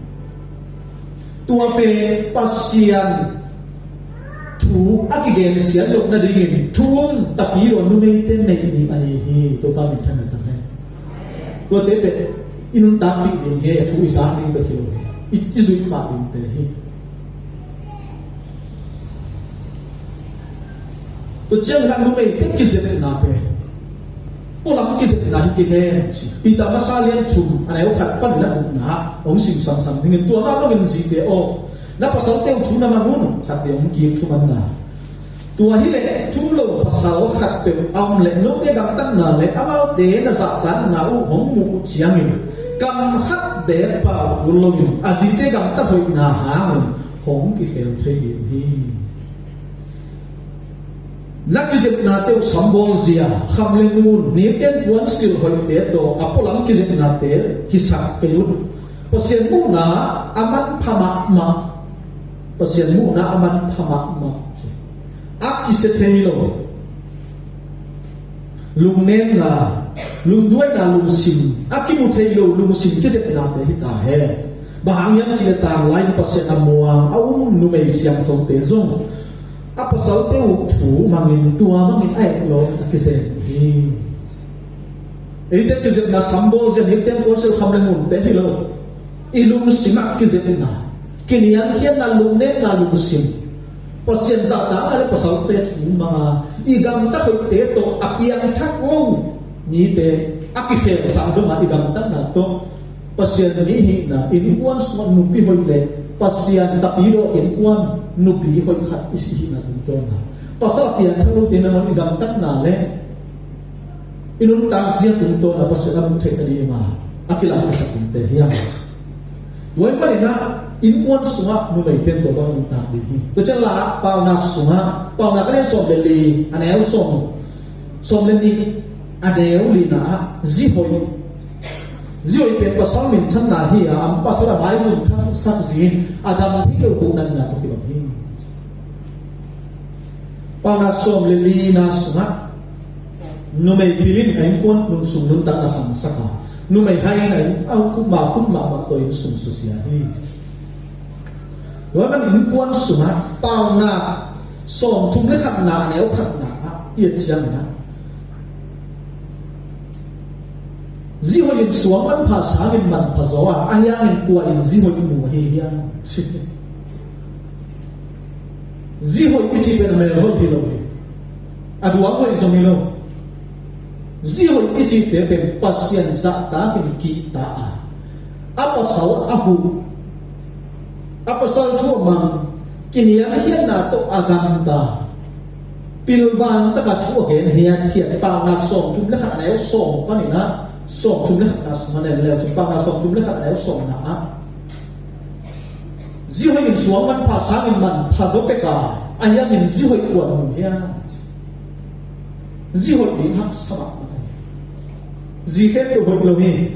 Tua pen Pasian thu a kigensiat loh nadingin thu um tapi lo numeite neih ding ahi hi. Topa min thangtak hen. Tuate pen i nuntakpih ding hi, thu i zak ding bek hi lo hi. I, i zuih pah dingte hi. Tua ciangin a numeite kizepna pen Pualam kizepna hi kei hen. Peter masa lian thum a neu khat panin a gukna hong sim samsam dingin, tua mah bangin zite aw, na pasalte uh thu na mang un. Khat vei hong kik, thumanna. Tua hileh thum lo pasal khatpeuh a om leh note gamtatna le amaute na zahtakna uh hong muh uh ciangin kam khat beek pau kul loin a zite gamtat hoihna hangin hong kikhel thei ding hi. Na kizepnate uh sambawl zia, kham le ngun, nite innkuan silhoihte tawh a pualam kizepnate hisak kei un. Pasian muhna a manpha mahmah. Pasian muhna a manpha mahmah. A kisia thei lo lungnemna, lungduaina lungsim, a kimu thei lo lungsim kizepnate hi ta hen. Bang hang hiam cih leh tanglai-in Pasian a muang a um numei siangthote zong a pasalte uh thu mangin, tua mangin a etlawm a kizem uh hi. Eite kizepna sambawl zia, nite innkuan sil, kham le ngunte hi lo. I lungsim ah kizepna, kiniamkhiatna, lungnemna lungsim, Pasian zahtakna le pasalte thu manga i gamtat hoihte tawh a piangthak lo mite a kikhelsah dongah i gamtatna tawh Pasian mi hihna, innkuan sungah nupi hoih le Pasian tapidawh innkuan nupi hoih khat i si hihna tungtawna, pasal a piangthak lote nangawn i gamtatna le i nuntak zia tungtawna Pasian a muh theih nadinga a kilangkhiasak dingte hiam? Tua ahih manin ah innkuan sungah numeite in tua bang nuntak ding hi. Tua ciang la Paunak sungah, Paunak a lian sawm le li, a neu sawm, sawm le nih, a neu lina ah zi hoih, zi hoih pen pasal minthanna hi a, ama pasal a maizum thaksak zin a dam thei lo buhnatna tawh kibang hi. Paunak sawm le lina sungah numei pil in a innkuan sung nuntakna khangsak a, numei hai in a inn a khutma khutma mah tawh inn sung susia hi. Tua man innkuan sungah Paunak sawm thum le khatna a neu khatna ah i et ciangin ah, zi hoih in suang manpha sangin manpha zaw a, a hiangin kua in zi hoih mu ahi hiam? Zi hoih i cih pen a mel hoih hi lo hi. A duang hoih zong hi lo. Zi hoih i cihte pen Pasian zahtakin kihta a, a pasal a huh, a pasal thu a mang, kiniamkhiatna tawh a gamta, pilvang taka thu a gen hiathiat. Paunak sawm thum le khat a neu sawm panin ah, sawm thum le khatna sungah en le uh cin, Paunak sawm thum le khat a neu sawmna ah, zi hoih in suang manpha sangin manpha zaw pek a, a hiangin zi hoih kua in mu hiam? Zi hoih ding haksa mahmah hi. Zi khempeuh hoih lo hi.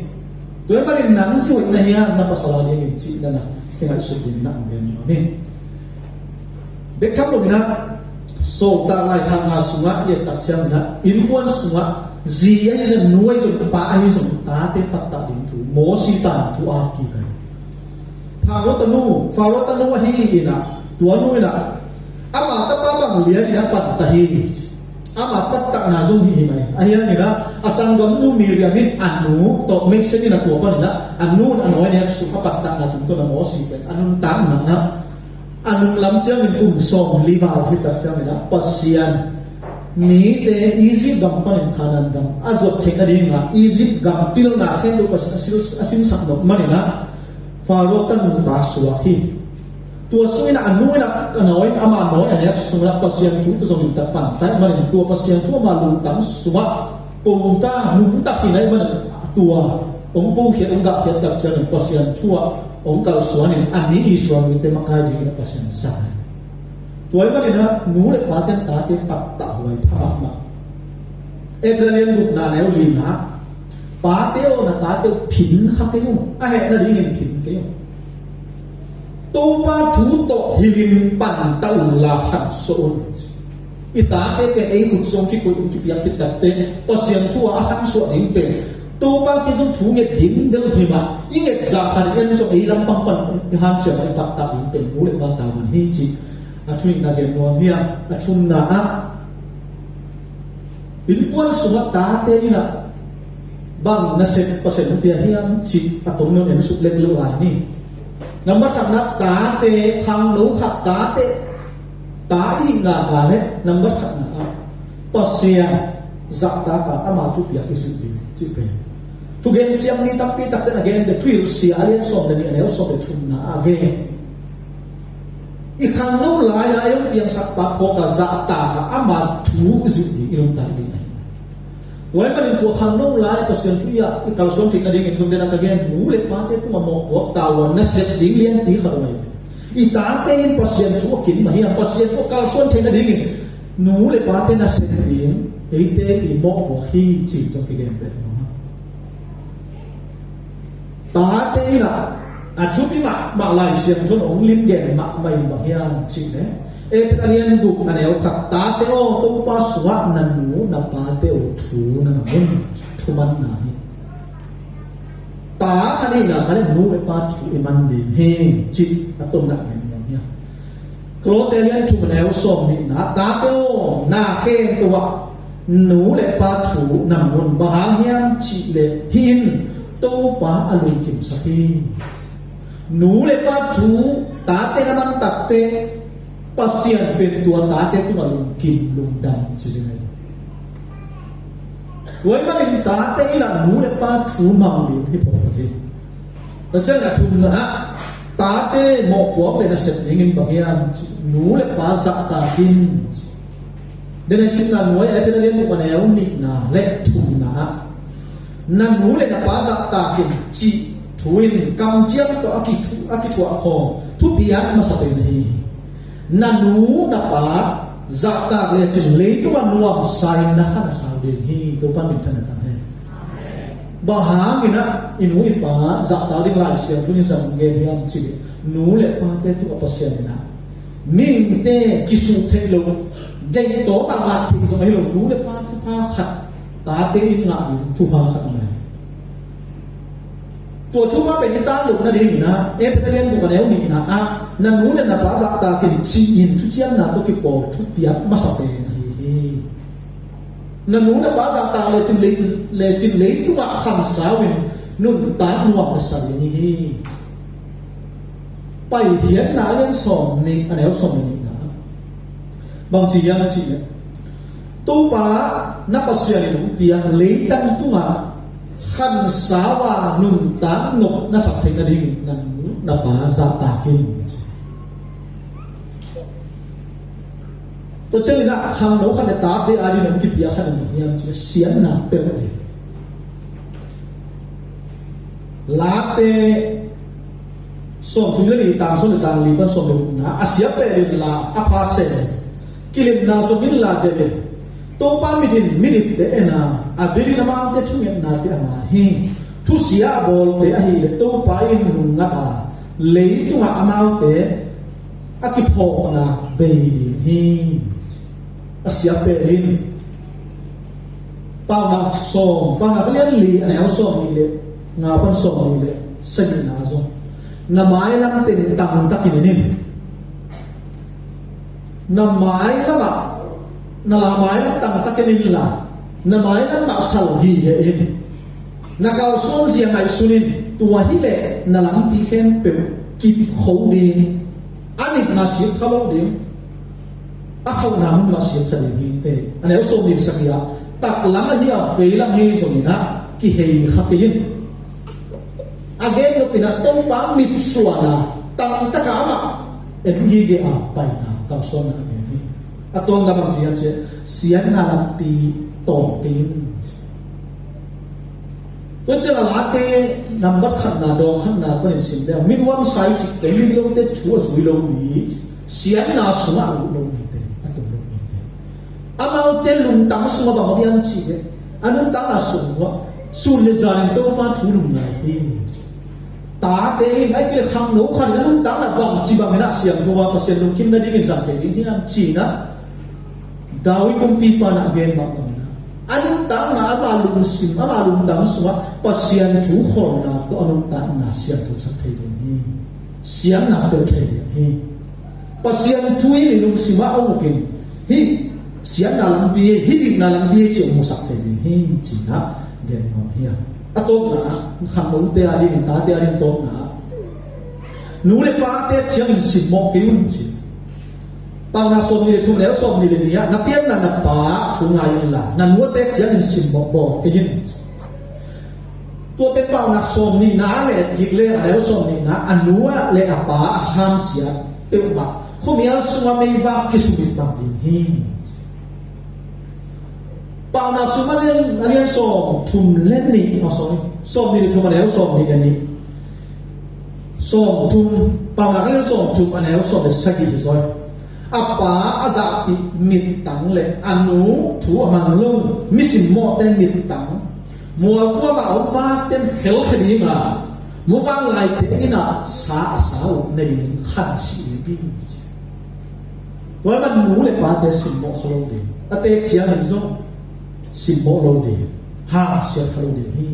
Tua ahih manin nang zi hoih na hiam, na pasal a dingin cih na na kingaihsut dingin na hong gen nuam hi. Bek tham loin ah, Sawltak Laithakna sungah i et tak ciangin ah, innkuan sungah zi ahi zong, nu ahi zong, pa ahi zong, tate pattah ding thu, Mosi tangthu a kik hi. Pharaoh tanu, Pharaoh tanu ahi in ah, tua nu in ah ama tapa bang lianin a pattah hi. Ama pattahna zong hi hi mai. A hiangin ah, a sanggamnu Miriam in a nu tawh meksen in a, tua panin ah a nu in a nawi nek sungah a pattahna tungtawn a Mosi pen a nuntakna ah, a nung lam ciangin kum sawmli val hi tak ciangin ah, Pasian mite Egypt gam panin Canaan gam a zuat theih nadingah Egypt gam pilna khempeuh Pasian a sil, a sinsak nop manin ah, Pharaoh tanu ta suak hi. Tua sungin ah a nu in ah, a nawi, ama nawi a nek sungah Pasian thu tawh zong in tak pan ta ahih manin, tua Pasian thu ama lungtang sungah po ta, nungta khin ahih manin, tua hong pokhiat, hong gahkhiat tak ciangin Pasian thu ah hong kalsuanin a mi Israel mite makai dingin ah Pasian zang hi. Tua ahih manin ah nu le pate in tate pattah huai pha mahmah. Hebru lian gukna neu lina, pate aw, na tate uh phin kha kei un, a heh nadingin phin kei un. Topa thu tawh hilhin pan ta unla khansuah un. I tate pen ei khut sung kikoih un, kipiak khit takteh Pasian thu a khansuah ding pen, Topa kiang zong thu nget ding bel hi mah, i nget zah khat in en zong ei lampang pan i hanciam a i pattah ding pen nu le pa tavuan hi cih a thu in na gen nuam hi a. A thumna ah, innkuan sungah tate in ah bang nasep Pasian hong pia hiam cih a tawmno en suk lel lai ni. Nambat khatna, tate, khangno khat tate, ta i hihna ka leh nambat khatna ah Pasian zahtak a ama thupiak i zui ding cih pen thugen siam mi tampi takte na gen, Thuhilhsia a lian sawm le nih, a neu sawm le thumna a gen. I khangno lai-a ei hong piangsak pak phawk a zahtak a ama thu i zui ding i nuntak ding ahi. Tua ahih manin tua khangno lai Pasian thu i a i kalsuan theih nadingin zong den a ka gen nu le pate tungah mawhpuak tavuan nasep ding lianpi khat om ahi. I tate in Pasian thu a kim mah hiam, Pasian thu a kalsuan theih nadingin nu le pate nasep ding eite i mawhpuak hi cih zong kigen pek mah. Tate in ah a thupi mahmah Lai Siangtho in hong limgen mahmah in bang hiam cih leh, Efesa a lian guk a neu khat, tate aw, Topa sungah na nu na pate uh thu na man un, thumanna hi. Ta khat i hihna khat leh nu le pa thu i man ding hi cih a tomno gen hiam. Kolose a lian thum a neu sawm nihna, tate aw, na khempeuh ah nu le pa thu na man un, bang hang hiam cih leh hih in Topa a lungkimsak hi. Nu le pa thu tate na man takteh Pasian pen tua tate tungah lungkim lungdam ci zen ahi. Tua ahih manin tate in ah nu le pa thu mang ding hi phot phot hi. Tua ciangin a thumna ah tate mawhpuak le nasep dingin bang hiam cih, nu le pa zahtak in. Denai simna nuai a Efesa a lian guk a neu nihna le thumna ah na nu le na pa zahtak in cih thu in kamciam tawh a kithu-, a kithuah khawng thupiak masa pen hi. Na nu na pa zahtak lecin leitungah nuamsa in na kha na sau ding hi. Topa minthanna tang hen. Bang hangin ah i nu i pa zahtak ding Lai Siangtho in zong gen hiam cih leh, nu le pate tungah Pasian in ah mihingte kisuh theih loh, deih tawh a lak theih zong ahi lo, nu le pa thupha khat tate in ngah ding thupha khat om ahi. Tua thupha pen i tang loh nadingin ah Efesa a lian guk a neu nihna ah na nu le na pa zahtak in cih in thuciamna tawh kipawl thupiak masa pen ahi hi. Na nu na pa zahtak lecin lei-, lecin leitungah khansau in nuntak nuam na sa ding hi. Paikhiatna a lian sawm nih a neu sawm le nihna bang ci hiam cih leh, Topa na Pasian in hong piak leitang tungah khansau a nuntak nop na sak theih nadingin na nu na pa zahtak in. Tua ciangin ah khangno khat le tate adingin hong kipiak khat in bang hiam cih leh siatna peuh hi. Late sawmthum le li, tang sawm le tang li pan sawm le gukna, a sia peh in la a pha sem, kilemna zong in la deuh in, Topa mit in midikte en a, a bil in amaute thungetna pia a ngai hi. Thusia a bawlte ahih leh Topa in nungngat a, leitungah amaute a kiphawkna bei ding hi. A sia peh in. Paunak sawm, Paunak a lian li a neu sawm nih le nga pan sawm nih le sagihna zong, na mailam teng tangtakin en in. Na mailam ah, na la mailam tangtakin en in la, na mailam ah sal gige in. Na kalsuan zia ngaihsun in, tua hi leh na lampi khempeuh kip kho ding. A nitna sik kha lo ding, a khauhna mun mah sik kha ding hi teh. A neu sawm nih sagih ah, taklam ahi a, veilam hi zongin ah kihei kha kei in. A gen nopna Topa mitsuan a, tangtak a amah en gige a paina kalsuanna a gen hi. A tawpna bang ci hiam cih leh siatna lampi tawm kei in. Tua ciang a Late nambat khatna, dawng khatna panin sim leng, mi nuamsa i cihte, mi lote thu a zui lo mi, siatna sungah a lut lo mite, a tum lo mite. Amaute lungtang sungah bang om hiam cih leh, a nuntakna sungah sun le zanin Topa thu lum ngai hi. Tate in, ahih kei leh khangno khat in a nuntakna bangci bangin ah siangtho a, Pasian lungkim nadingin zang thei ding hiam ci-in ah, David kumpipa in ah gen mah bangin ah, a nuntakna, ama lungsim, ama lungtang sungah Pasian thu kholna tawh a nuntakna siangthosak thei ding hi. Siatna peuh thei ding hi. Pasian thu in i lungsim ah a uk in, hih siatna lampi hi, hih dikna lampi hi cih hong musak thei ding hi, ci-in ah gen nuam hi a. A tawpna ah, khangnote adingin, tate adingin tawpna ah, nu le pate ciangin simmawh kei un ci. Paunak sawmnih le thum, a neu sawmnih le nih ah, na pianna na pa thu ngai inla, na nu a teek ciangin simmawh bawl kei in. Tua pen Paunak sawmnihna le gik le, a neu sawmnihna, a nu a le a pa a hamsiat peuhmah khuamial sungah meivak kisumit bang ding hi. Paunak sung a lian, a lian sawmthum le nih, oh, sorry, sawmnih le thum, a neu sawmnih le nih. Sawmthum, Paunak a lian sawmthum, a neu sawm le sagih hi zaw. A pa a zahpih mittang le a nu thu a mang lo mi simmawhte mittang, mualkuama a om vakten khelkhia dinga, muvanlaite in a sa a sa uh ne ding khansi ding hi. Tua ahih manin nu le pate simmawh kha lo ding, a teek ciangin zong simmawh lo ding, hamsiat kha lo ding hi.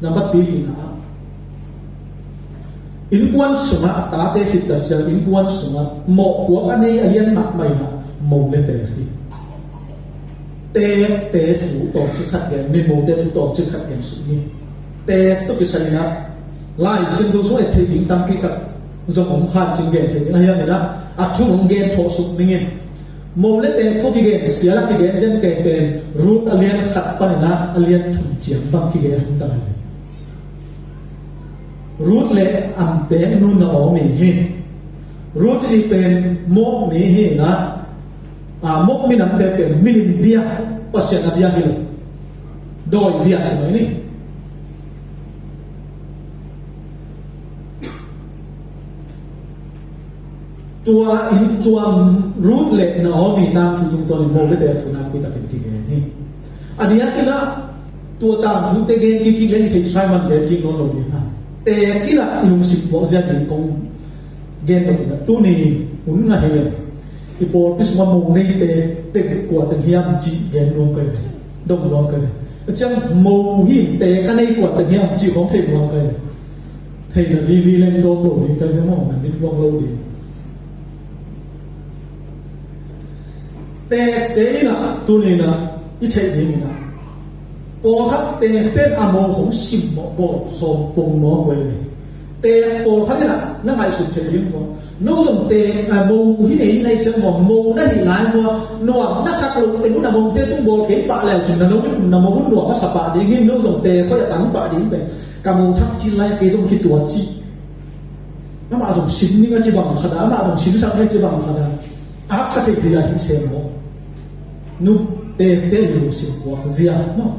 Nambat pi lina ah, innkuan sungah, tate khit tak ciang innkuan sungah mawhpuak a nei a lian mahmah in a mo le te hi. Teekte thu tawmcik khat gen, mi mote thu tawmcik khat gen suk ni. Teek tawh kisai in a, Lai Siangtho sung et theih ding tampi tak zong om kha cin, gen theih ding ahi hangin a, a thu hong gen thawh suk ning in. Mo le teek thu kigen, sial a kigen den pen Ruth a lian khat panin a, a lian thum ciang bang kigen hong tam hi. Ruth le Amte nu Naomi hi. Ruth i cih pen Moab mi hi in a, a, Moab minamte pen milim bia, Pasian a bia hi lo, dawi bia ci mai ni. Tua in, tua Ruth le Naomi tangthu tungtawn in mo le teek thu nakpi takin kigen hi. A diakin a, tua tangthute gen kik kik leng, i theih sai man gen kik nawn lo ding a, teek in a i lungsim puakzia ding kong gen lo in a, tuni hun ngah hi leng, i pawlpi sungah mo neite, teek kua teng hiam cih gen nuam ka hi, dong nuam ka hi. A ciang mo hi, teek a nei kua teng hiam cih khawng theih nuam ka hi. Theihna vivi leng dawng lo ding ka hi maw, na min dawng lo ding. Teekte in a, tuni in a, i theih ding in a, pawlkhat teekte in a mo hong simmawh bawl sawm pong mawk ve. Teek pawlkhat in a, na ngaihsun theih ding maw? No zong teek, a, mo hi nei nai ciang maw, mo na hih lai maw, nuam na sak loh teng un a mote tung bawl kei pah leu cin, na no, na mo un nuam a sa pah ding hi, no zong teek hoih a tang pah ding pen. Ka mo thak cil lai kei zong kituat cih. Amah zong sin ning a ci bang khat a, amah zong sin sak ning a ci bang khat a. A haksa thei thei a hi sem maw. Nu teekte i lungsim puakzia maw.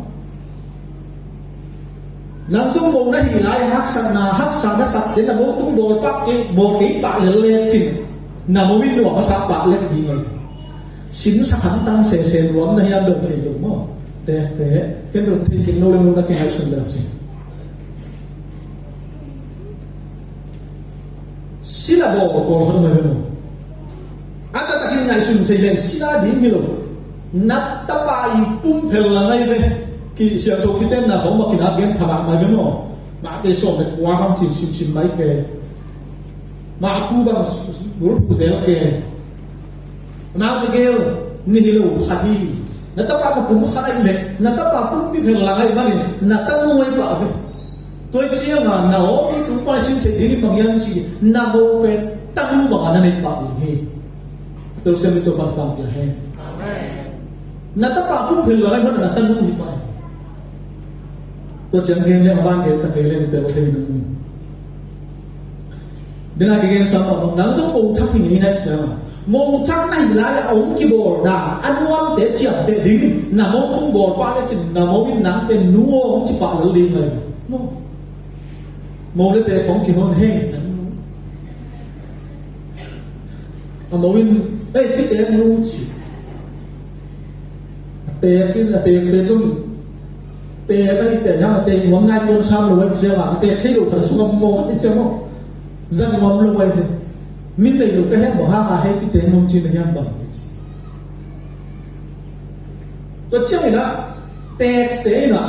Nang zong mo na hih lai haksatna, haksa na sak kei, na mo tung bawl pah kei, bawl kei pah lel le cin, na mo in nuam a sa pah lel ding a. Sin sak hantang sese nuam na hiam dong thei lo maw. Teekte, ken dong thei keng lo le mo na kingaihsun deuh cin. Sila bawl pawlkhat om ahi ve maw. A taktakin ngaihsun thei leng sila ding hi lo. Na tapa i pumphel la ngai ve. Ki siangtho kitenna khawng mah kinak gen pha mahmah ve maw. Mahte sawm le kua bang cin simsim mai ke. Mah a ku bang bulphuh zel ke. Naute gel ni hi lo khat hi. Na tapa ka pum khat ahi leh, na tapa pumpi phel lang ahi manin, na tanu ahi pah ve. Tua ciangin Naomi tung pan sin thei ding bang hiam cih, na mo pen tanu bang a na nei pah ding hi. Tua siam tua pan pan pia hen. Amen. Na tapa pum phel lang ahi manin, na tanu hi pah. Tua ciang gen le a ban gen ta kei le tel thei na. Dena kigen sam a bang nang zong mo thak hi ngei nai sia. Mo thak na hi lai a om kibawl na a nuamte ciamteh ding. Na mo kong bawl pah le cin na mo in nangte nu aw hong ci pah lel ding lai. Mo. Mo le te khong kihon hei. A mo in ei kite nu ci. A teek in a teek le tun. Teek a hi te hiam a teek nuam nai tuan sam lo a hi ciang a, a teek thei lo khat a sung a maw a hi ciang maw. Zan nuam lo a hi te. Min nei lo ka hiam maw hang a hei kite nuam cin a hiam bang hi ci. Tua ciang in a teekte in a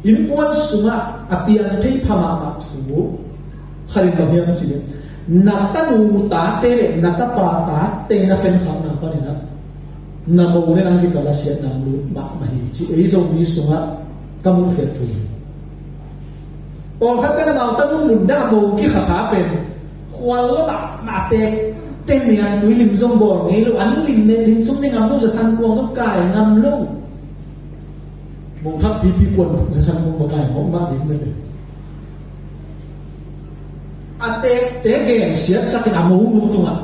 innkuan sungah a piang thei pha mahmah thu khat in bang hiam ci le, na tanu tate le na tapa tate na khenkhakna panin a na mo le nang kikal a siatna om lut mahmah hi ci. Ei Zomi sungah ka muhkhiat thu hi. Pawlkhatte in amau tanu mun dang a mo kikhasa pen khual lo mahmah tek Tenian tui lim zong bawl ngei lo, an lim ne lim zong ne ngam lo, zasan kuang zong kai ngam lo. Mong thak pipi kuan zasan kuang ba kai mawk mah ding mete. A tekte gen siatsakin a monu tungah,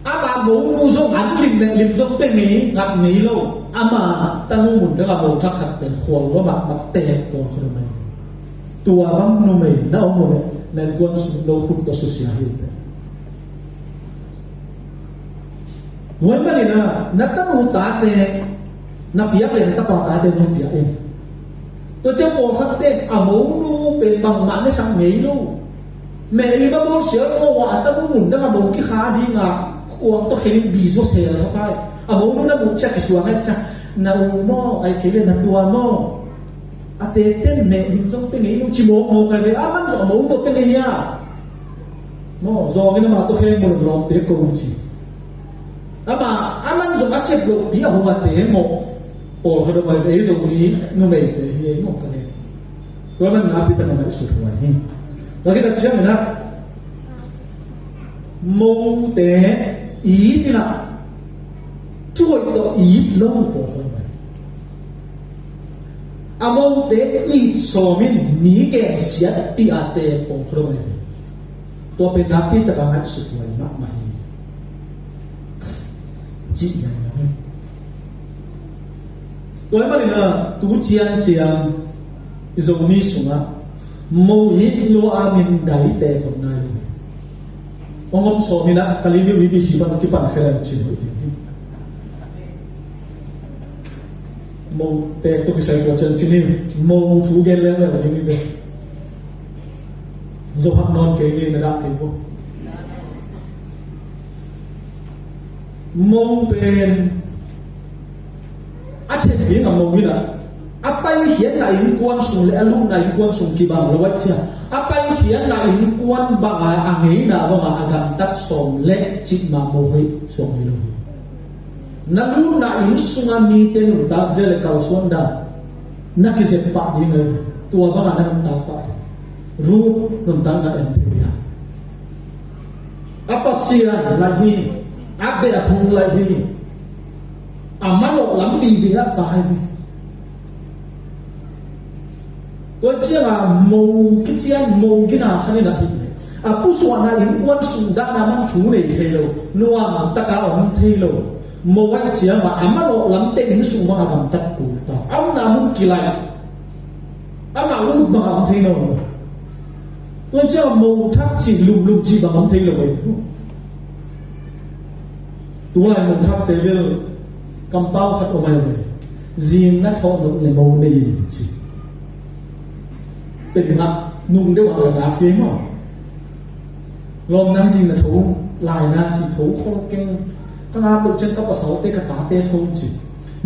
ama monu zong an lim ne lim zong pe ngei ngap ngei lo. Ama tanu mun dang a mong thak khat pen khual lo mah mah tek pawl khual lo mah. Tua bang numei na om lo ne na innkuan sung lo khut tawh susia hi te. Tua ahih manin ah na tanu tate na piak le na tapa tate zong piak in. Tua ciang pawlkhatte a monu pen bangmah ne sak ngei lo. Meh lim a bawl sial ngaw a, a tanu mun dang a mo kikha ding a, kuang tawh khelin bi zaw sel thapai. A monu na muh ciang kisuang et ciang, na u maw, ai kei le na tua maw. A tekten meh lim zong pe ngei lo ci mawkmawk ai ve, a man zong a monu tawh pe ngei hia. Maw, zawngin amah tawh kheng maw lawmte ko ci. Amah, a man zong a sep lopi a hong a te maw. Pawlkhat a mai ei zong ni numeite hi ei maw ka he. Tua man napi tak a ngaihsut huai hi. Tua khit tak ciangin ah, mote it in ah, thu hoih tawh it lo pawlkhat a mai. A mote it sawmin mi gensiat pi a te pawlkhat a mai. Tua pen napi tak a ngaihsut huai mahmah hi. Cih nai nang hi. Tua ahih manin ah tu cianciang i Zomi sungah mo it lua a min daite hong nai lo hi. Hong om sawm in ah, ka li ding uh i B C bang kipan khia lai uh cin hoih ding hi. Mo tek tuk i sai tua cian cin hi. Mo thu gen lel lel ding hi ve. Zo hak nawn kei ni na dah kei vo. Mo pen a then ding a mo hi na. A paikhiatna innkuan sung le a lutna innkuan sung kibang lo a cia. A paikhiatna innkuan banga a ngeina banga a gamtat sawm le cih mah mo hoih suak ngei lo hi. Na lutna inn sunga mite nuntak zia le kalsuan dan na kizep pah ding lo hi. Tua banga na nuntak pah ding. Ruth nuntakna en thei a. A Pasian laih hi, a beh a phung laih hi, a manawh lam vive a tai hi. Tua cianga mo kician mo gina khanin a hih leh a pusuahna innkuan sung dahna man thu nei thei lo, nuam taka om thei lo. Mo aih cianga a manawh lamte inn sung banga gamtat kul ta. A omna mun kilaih. Amah ut bang a om thei nawn lo. Tua ciang mo thak cih lumlum cih bang om thei lo ei. Tulai mo thakte bel kampau khat om ai lo ei. Zing na thawh nop le mo nei in ci. Pen ngah nung deuh a ka zak kei maw. Lawm nang zing na tho lai na ci tho khol keng. Ka ngak loh ciang ka pasalte ka tate tho ci.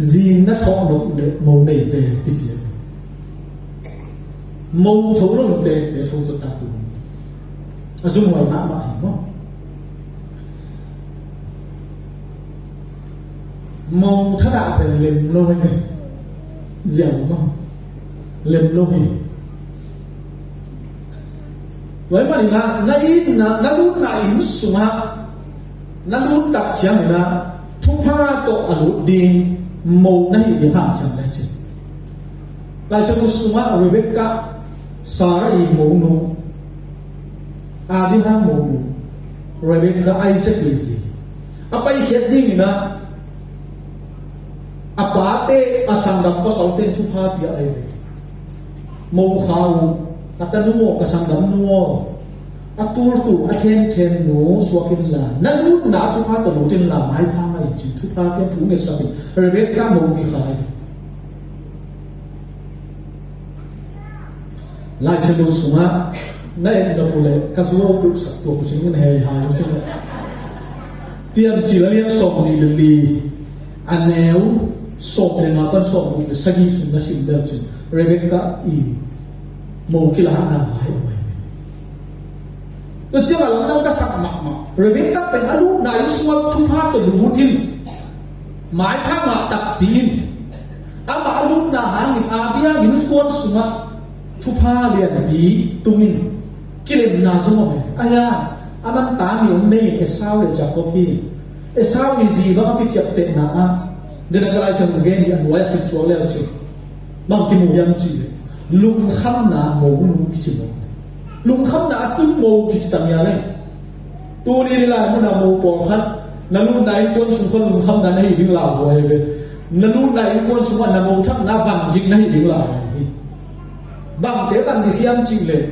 Zing na thawh nop le mo neite kici. Mo tho lo nungte te tho zot ta tu. A zumhuai mahmah hi maw. Mo thadah pen lem lo hi. Ziau maw. Lem lo hi. Tua ahih manin ah, na itna, na lutna inn sungah, na lut tak ciangin ah, thupha tawh a lut ding mo na hih ding hanciam le cin. Laisiangtho sungah Rebekah, Sarah i monu, Abraham monu, Rebekah, Isaac i zi. A paikhiat dingin ah, a pate, a sanggam pasalte in thupha pia ahi ve. Mo kha uh, a tanu aw, ka sanggam nu aw, a tultul, a khenkhen nu suak inla, na lutna a thupha tawh lut inla, maipha ngah in ci, thupha pian thu ngetsak in, Rebekah mo kikha hi. Laisiangtho sungah na et nop uh leh ka zuau duhsak tua uh cin in hei hai uh cin. Piancil a lian sawm nih le li, a neu sawm le nga pan sawm guk le sagih sung na sim leu cin Rebekah i mo kilahna vai uh mai. Tua ciang a lamdang ka sak mahmah. Rebekah pen a lutna inn sungah thupha tawh lut in, maipha ngah takpi in, amah a lutna hangin Abraham innkuan sungah thupha lianpi tung in, kilemna zong om e. Ahi a, A man ta nih om nei, Esau le Jacob hi. Esau i zi bang a kiciaptehna ah, den a ka Lai Siangtho gen hi, a nuai a sim suak le a ci. Bang kimu hiam cih leh, lungkhamna mo nu kici mo. Lungkhamna a tun mo kici tam hia le. Tuni ni lai mun a mo pawlkhat, na lutna innkuan sung khuan lungkhamna na hi ding lauhuai ve. Na lutna innkuan sungah na mo thakna van gik na hi ding lauhuai hi. Bangte tan ding hiam cih leh,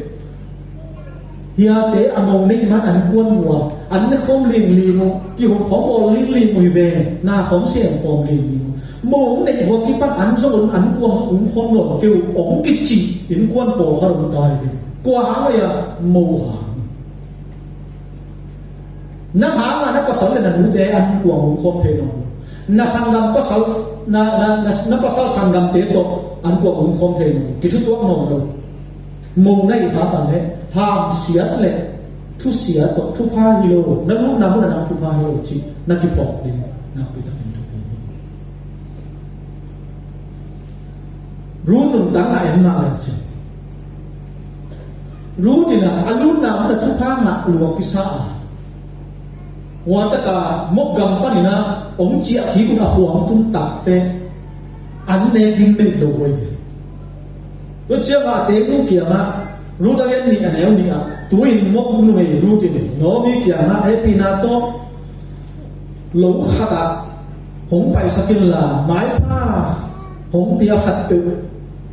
hiate a mo neih man an kuan uh a, an ne khawm lingling uh, kihong khawm bawl lingling uh hi ve, na khawm sem khawm lingling uh. Mo hong neih uh a kipan an zong un, an kuang zong um khawm nawn kei uh, hong kici innkuan pawlkhat om ta hi ve. Kua hang a, mo hang. Nang hangah na pasal le na nute an kuang um khawm thei nawn lo. Na sanggam pasal, na, na, na, na pasal sanggamte tawh an kuang um khawm thei nawn lo. Kithutuak nawn lo. Mo na hih kha ta leh, hamsiat le thusia tawh thupha hi lo. Na lutna mun a nang thupha hi lo cih na kiphawk ding nakpi takin thupi hi. Ruth nuntakna en mah le cin, Ruth in a, a lutna mun a thupha ngah lua kisa a, hua taka Moab gam panin a hong ciah kik un a khuang tung takte an nek ding nei lo uh hi. Tua ciangah a tengnu kiangah, Ruth a lian nih a neu nih ah, tu-in Moab numei Ruth in Naomi kiangah, hehpihna tawh lo khat ah hong paisak inla, maipha hong pia khat peuh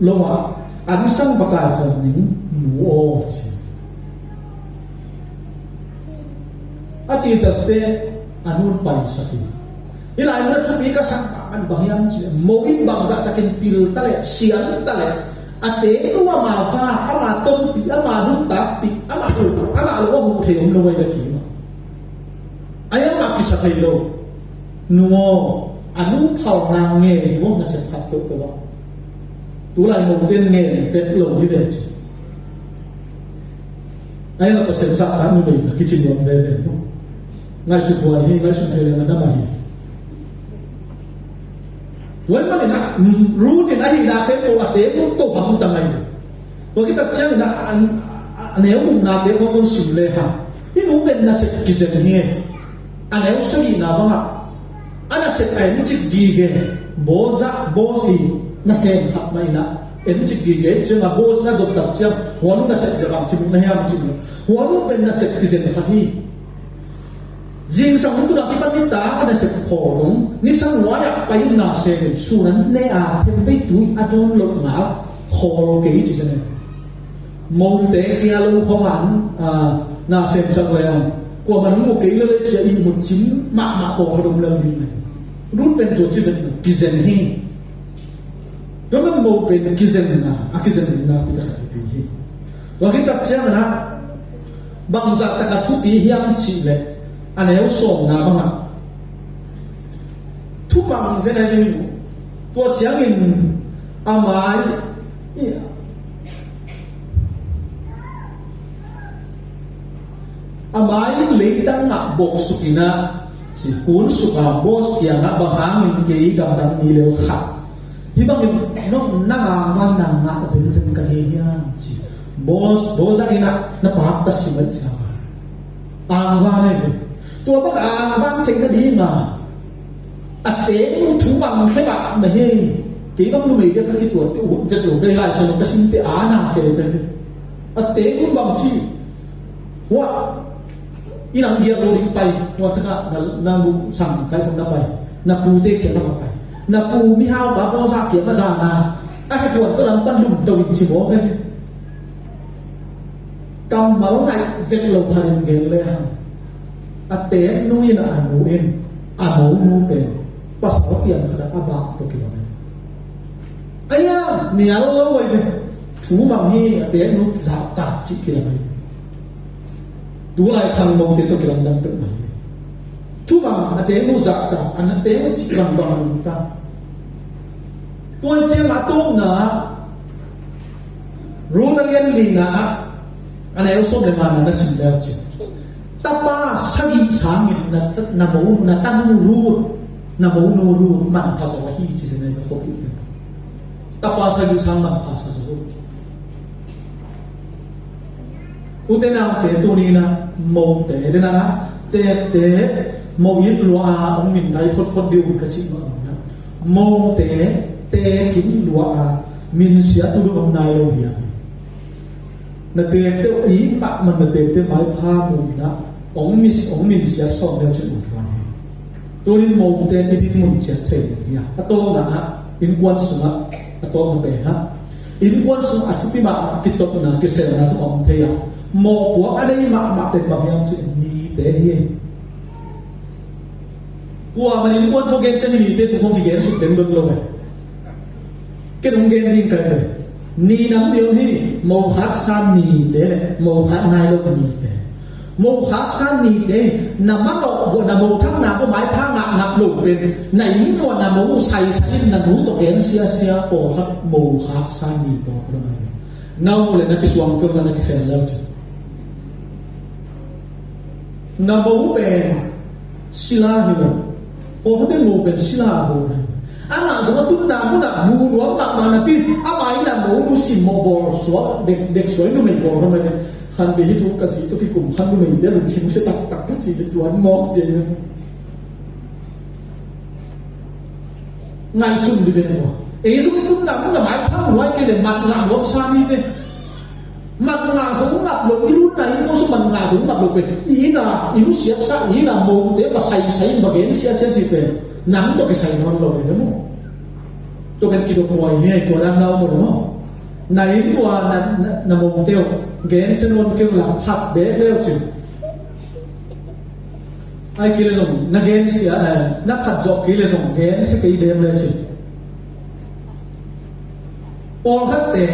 lo ah an sang va kai khawm ning, nu aw, a ci. A cih takteh a nun paisak hi. Hih lai mun a thupi ka sak mahmah bang hiam cih leh, mo in bangzah takin pil ta leh, siam ta leh, a tengnu ama va, ama tonpih, ama nuntakpih, ama uh, ama lo a huh thei om lo a hi a ki mah. A hi a mah kisa thei lo. Nu aw, a nu phalna ngen hi vua, nasep khat peuhpeuh ah. Tulai mote in ngen pek lo hi ve ci. A hi a, Pasian zahtak numei a kici nuam veve maw. Ngaihsut huai hi, ngaihsun thei leng a na mah hi. Tua ahih manin a, Ruth in a hihna khempeuh a tengnu toham ta ngai. Tua khit tak ciangin a, a, a neu guknate khawng kong sim lehang, hih nu pen nasep kizen hi. A neu sagihna bangah, a nasep a encik gige, Boaz ah, Boaz i nasem khat mah in a encik gige, ciangah Boaz na dot tak ciang, hua nu nasep zia bang ci mu na hiam ci mu. Hua nu pen nasep kizen khat hi. Zingsang hong tun a kipan nitak a nasep khawl dong, nisan nuai-ah pai-in na sem in, sun an ne a, themvei tui a dawn loh ngal khawl kei ci zen e. Mote kia lo khawng an, a, na semsak leh ang, kuamah nong mu kei lel e ci-a ihmut cim mahmah pawlkhat om lel ding e. Ruth pen tua ci vet lo, kizen hi. Tua man mo pen kizenna, a kizenna pi ta khat hi hi. Tua khit tak ciangin a, bangzah taka thupi hiam cih leh, a neu sawmna bangah thumang zen a hi. Tua ciangin a mai, a mai in leitang ah bawksuk in a, ci, kunsuk a, Boaz kiangah, bang hangin kei gamdang mi lel khat hih bangin nong, nang angvanna ngah zenzen ka hi hiam ci. Boaz, Boaz in a, na pakta si mai ci a, angvan e. Tua bang angvan theih nading a, a tengnu thu mang khe mahmah hi. Kei bang numei bek ka kituat teh uh vet lo, kei Lai Siangtho ka simte a na kei te hi. A tengnu bang ci, hua inn ah giak lo ding pai, hua takah na, na bu sang kai khong na pai, na pute kiangah na pai, na pu mihaupa Boaz kiangah zan a, a hehkuan tawh lam pan lum to in ci mawk e. Kammal ngaih vet lo khat in gen lehang, a tengnu in a, a nu in, a monu pen pasal piang khat ah a bak tawh kilawm e. Aia, nial lo ai ve. Thu mang hi, a tengnu zahtak cih kilawm e. Tulai khangnote tawh kilamdang peuhmah hi. Thu mang, a tengnu zahtak, a tengnu cih bangbang a nungta. Tua ciang a tawpna ah, Ruth a lian lina ah, a neu sawm le ngana na sim leu cin, tapa sagih sangin na, na mo, na tanu Ruth, na monu Ruth manpha zaw ahi ci zen a, ka khuapi te. Tapa sagih sang manpha sa zaw. Ute naute, tuni-in ah mote dena, teekte mo it lua a hong mindai photphot ding uh ka cih mah bangin ah, mote teek in lua a minsiat uh dong om nai lo hi a. Na teekte uh, i mahmah na teekte maipha mu-in ah hong min, hong minsiat sawm leu cin uh hi. Tunin mote i dinmun ciat thei ding hi a. A tawpna ah, innkuan sungah, a tawpna pen ah, innkuan sungah a thupi mahmah kitotna, kiselna sungah om thei a. Mawhpuak a nei mahmah pen bang hiam cih leh nite hi. Kuamah in innkuan thu gen ciang nite thu hong kigen suk dendon lo e. Ken hong gen ding ka hi ve. Ni nam deuh hi, mo khaksa nite le mo khak nai lo nite. Mo khaksa nite, na manawh, na mo thakna, ko maipha ngakngak lo pen, na inn uah na mo saisai in na nu tawh gen siasia pawlkhat mo khaksa ni pawlkhat om hi. Na u le na kisuang kei un, na kikhel leu cin. Na mo pen sila hi lo. Pawlkhatte mo pen sila a bawl hi. Amah zong a tunna munah bu nuam mahmah napi, amah in a mo nusimmawh bawl suak, dek, dek suai numei bawl kha mai. Khan bei hi thu ka si tawh kikum khan numei bia lungsim sia taktak ka ci bia tuan mawk cia hi. Ngaihsun dih ve maw. Ei zong i tunna munah maipha nuai kei leh mat ngah nuam sa ni ve. Mat ngah zong ngap lo, i lutna inn kong sung mat ngah zong ngap lo pen, i inn a, i nusiatsa, i inn a mote va saisai in va gen siasia cih pen nang tawh kisai nawn lo ve maw. Tua pen kidop huai hi, tua dan na om lo maw. Na inn tua na, na, na mote uh gen sia nawn kei un la, phat bek leu cin. Ai kei le zong na gen sia, eh, na phat zawh kei le zong gen sia kei dem le cin. Pawlkhatte,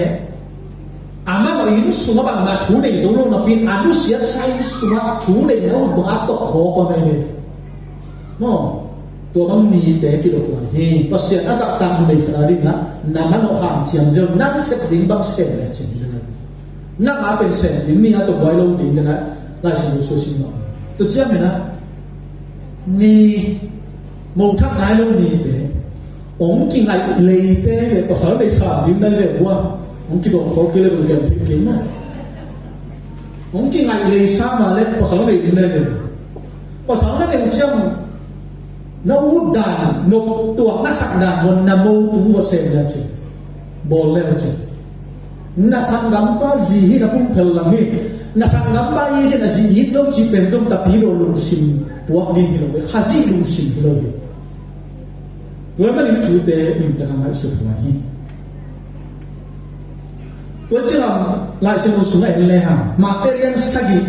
a manawh inn sungah bangmah thu nei zo lo napi-in, a nusiatsa inn sungah thu neihna ut bang a tawh hawk a mai ve. Maw, tua bang nite kidop huai hi. Pasian a zahtak numei khat a dingin ah, na manawh hanciam zel, nang sep ding bang sem le cin hi lo. Nang a pen sem ding, mi a tawh buai lo ding, dena Lai Siangtho sung sim lo. Tua ciangin ah, ni, mo thak nai lo nite, hong kingaih leite le pasal nei sam ding nai le bua, hong kidawm khol kei le bel gen thei kei maw. Hong kingaih lei sam a le pasal nei ding nai le. Pasal na nei uh ciang, na ut dan, nop tuak na sak dan, na mo tung uh a sem le cin. Bawl le cin. Na sanggampa zi hi, na pumphel lam hi. Na sanggampa it hi, na zi it lo cih pen zong Tapidaw lungsim puak ding hi lo ve. Khazih lungsim hi lo ve. Tua ahih manin thute in ka ngaihsut huai hi. Tua ciang Lai Siangtho sungah en le hang, Matthai lian sagih,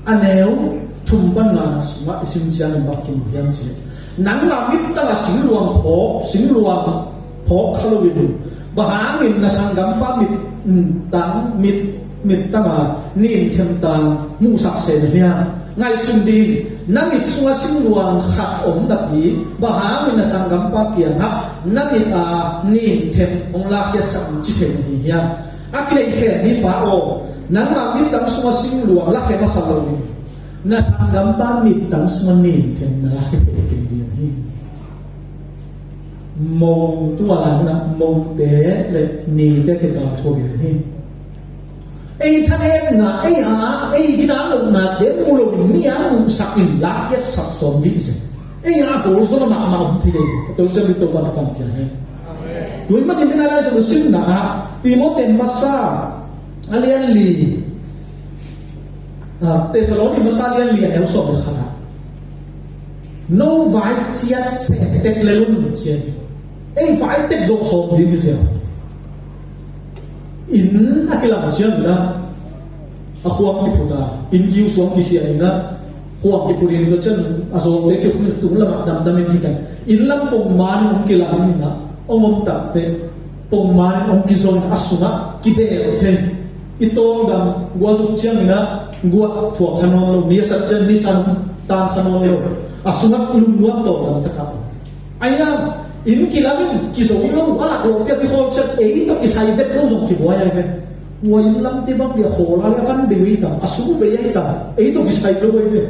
a neu thum pan nga sungah i sim ciangin bang kimu hiam cih leh, nangma mittang a singluang phawk, singluang phawk kha loin, bang hangin na sanggampa mittang, mit, mittang a ninthem tang muhsak se na hiam? Ngaihsun dih in, na mit sungah singluang khat om napi, bang hangin na sanggampa kiangah na mit a ninthem hong lakkhiatsak in ci thei na hi hiam? A kineihkhen mipa aw, nangma mittang sungah singluang lakkhe masa loin, na sanggampa mittang sungah ninthem na lakkhe thei kei ding hi. Mo, tua lai munah mote le nite kikal thu hi. Ei thanemna, ei a, ei gina lohnate mu loin mi a muhsak in lakkhiatsak sawm dih hi. Ei a tawlzawhna mahmah om thei ding. A tawlzawh ding Topa'n thupha pia hen. Tua ahih manin dena Lai Siangtho simna ah, Timoti masa a lian li, ah, Thessaloni masa a lian li a neu sawm le khat ah, no vai ciat seh tek lel un ci hi. Ei vai tek zawh sawm ding hi sia. Inn a kilam ciangin ah, a khuang kiphut a, inn kiu suang kikhia in ah, khuang kiphut in tua ciang a zawlte kiphut in tung lamah damdam in kikan. Inn lam pongman in hong kilam in ah, hong om takteh pongman in hong kizong in a sungah kibel thei. I tawngdam guah zuk ciangin ah guah thuak kha nawn lo, ni a sat ciang ni san tang kha nawn lo. A sungah lungnuam tawngdam takah. Ahi hang, inn kilam in kizong lo, a laklawhpi a kikhawl ciang ei tawh kisai vet lo zong kibuai ahi ve. Tua inn lamte bang dia khawl a le a van bei ahi tam, a sum bei ahi tam, ei tawh kisai lo ahi ve.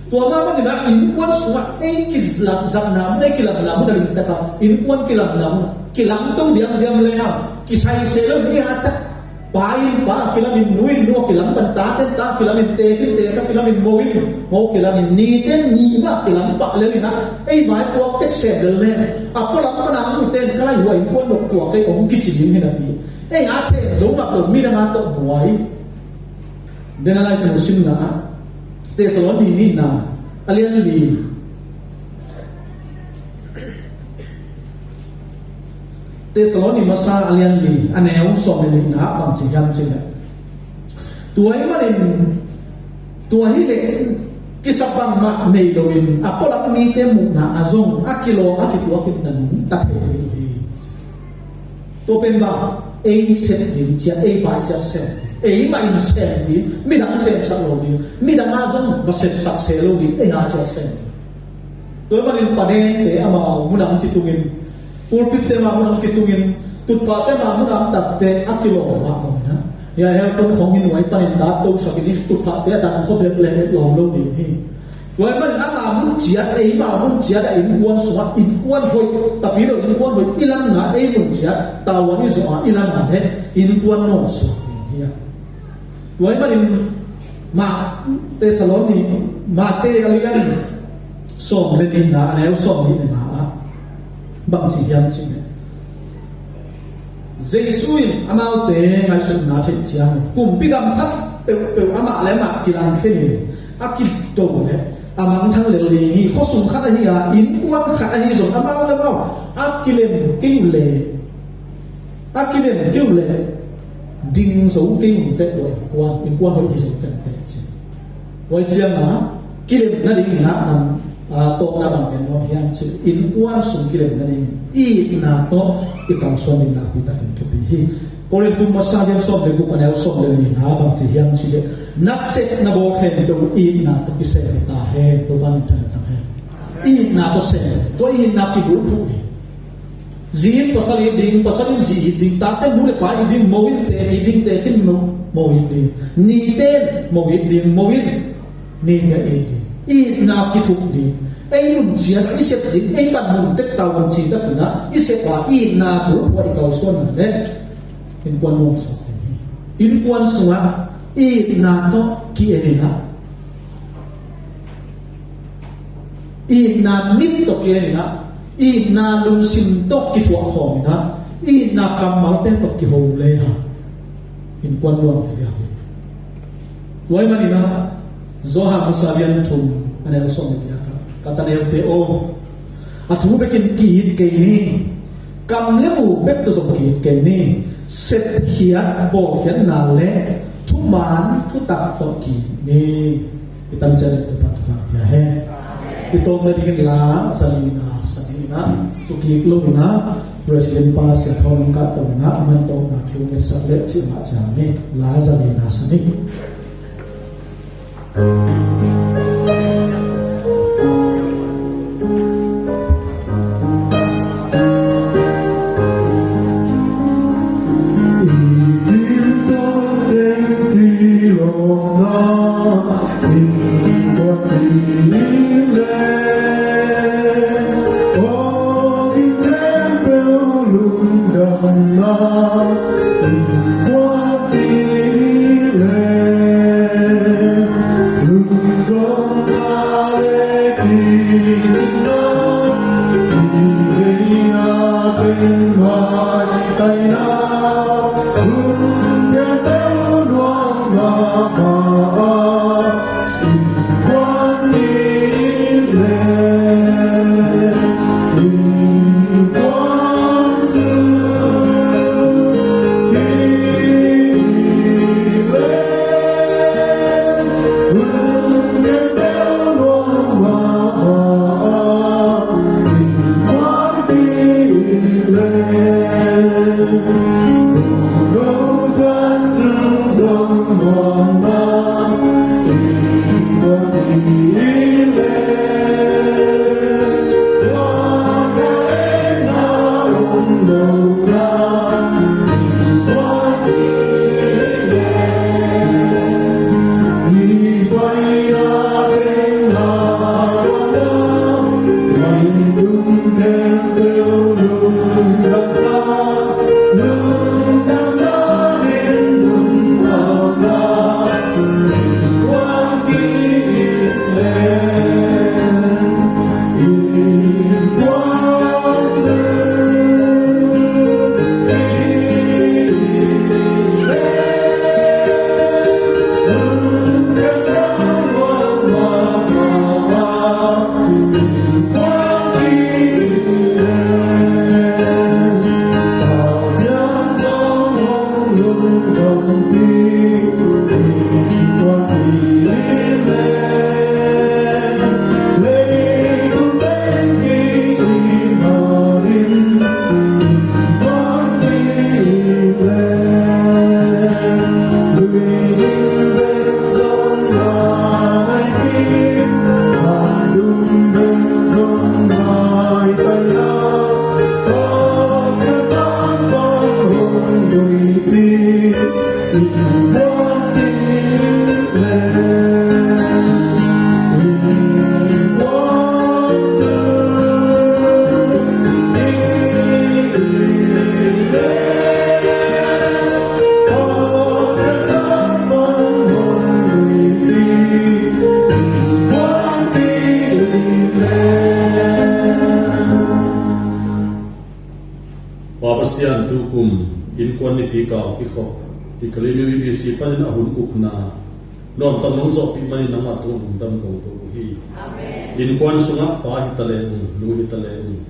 Tua mah bangin ah innkuan sungah ei kilakzakna mun, ei kilamna mun a limtak a, innkuan kilamna mun, kilamto diamdiam le hang, kisai se lo ni a tak. Pa in pa a kilamin, nu in nu a kilam pan, tate in ta a kilamin, teek in teek a kilamin, mo in mo a kilamin, nite in ni mah a kilam pah lel in ah, ei vaipuak tek sem lel nen, a pualam pan a mute in ka lai hua innkuan nop tuak ei hong kici ding hi napi, ei a sem zo mah lo, midang a tawh buai. Den a Lai Siangtho simna ah Thessaloni nihna a lian li, Thessaloni masa a lian li a neu sawm le nihna ah bang ci hiam cih leh, tua ahih manin, tua hi leh kisap bangmah nei loin a pualam mite muhna ah zong a kilawm a kituak in na nungta thei ding hi. Tua pen bang, ei sep ding ciat, ei pai ciat sem ding, ei mah in sem ding, midang semsak lo ding, midang a zong va semsak se lo ding, ei a ciat sem ding. Tua ahih manin panente amau mun ah kitungin, pulpitte amau mun ah kitungin, tutphahte amau mun ah tatte a kilawm mahmah in ah, hia helton khong in nuai panin ta tosak in, tutphahte a dan khawbet leh lawm lo ding hi. Tua ahih manin ama mun ciat, eima mun ciat a innkuan sungah innkuan hoih, tapi lo innkuan hoih i lanna, ei mun ciat tavuan i zawh a i lanna le innkuan nawngsuak ding hi a. Tua ahih manin mah Thessaloni, Mate a lian sawm le nihna a neu sawm le nihna ah bang ci hiam cih leh, Jesu in amaute ngaihsutna theih ciang kumpi gam khat peuhpeuh amah le amah kilangkhianin a kido leh a mangthang lel ding hi. Khuasung khat ahi a, innkuan khat ahi zong amau le amau a kilem kei uh leh, a kilem kei uh leh ding zo kei un teh, tua innkuan, innkuan hoih hi zo kei un teh ci. Tua ahih ciangin kilemna dingin ah nang, ah, tawpna bang en nuam hiam cih leh, innkuan sung kilemna dingin itna tawh i kalsuan ding nakpi takin thupi hi. Korin tung masa lian sawm le guk a neu sawm le lina bang ci hiam cih leh, na sepna bawl khempeuh itna tawh kisem hi ta hen. Topa min thang hen. Itna tawh sem, tua itna kibulphuh ding. Zi in pasal it ding, pasal in zi it ding, tate in nu le pa it ding, mo in teek it ding, teek in mo, mo it ding, nite in mo it ding, mo in nite it ding. Itna kithuk ding. Ei mun ciat i sep ding, ei pan mun tek tau mun ci takin ah i sep a, itna bulphuh a i kalsuan leh innkuan nawngsuak ding hi. Innkuan sungah itna tawh ki-en in ah, itna mit tawh ki-en in ah, itna lungsim tawh kithuah khawm in ah, itna kammalte tawh kiho le hang, innkuan nuam hi ziau hi. Tua ahih manin ah Johan masa lian thum a neu sawm le giat ah, ka taneute aw, a thu bekin ki-it kei ni. Kam le mu bek tawh zong ki-it kei ni. Sepkhiat, bawlkhiatna le thuman thutak tawh ki-it ni. I tan ciat in Topa thupha pia hen. I tawpna dingin la za lina sangin ah, thukik lo in ah, President pa Sia Thawng Kah to in ah, a man tawpna thu ngetsak leh cih mah ciang ni. La za lina sangin. Sian, tukum innkuan nipi kau kikhop hi Kalaymyo E B C panin a hun ukna nuamtak nong zawhpih manin nangmah tungah lungdam kong ko uh hi. Innkuan sungah pa hi ta leng, nu hi ta leng,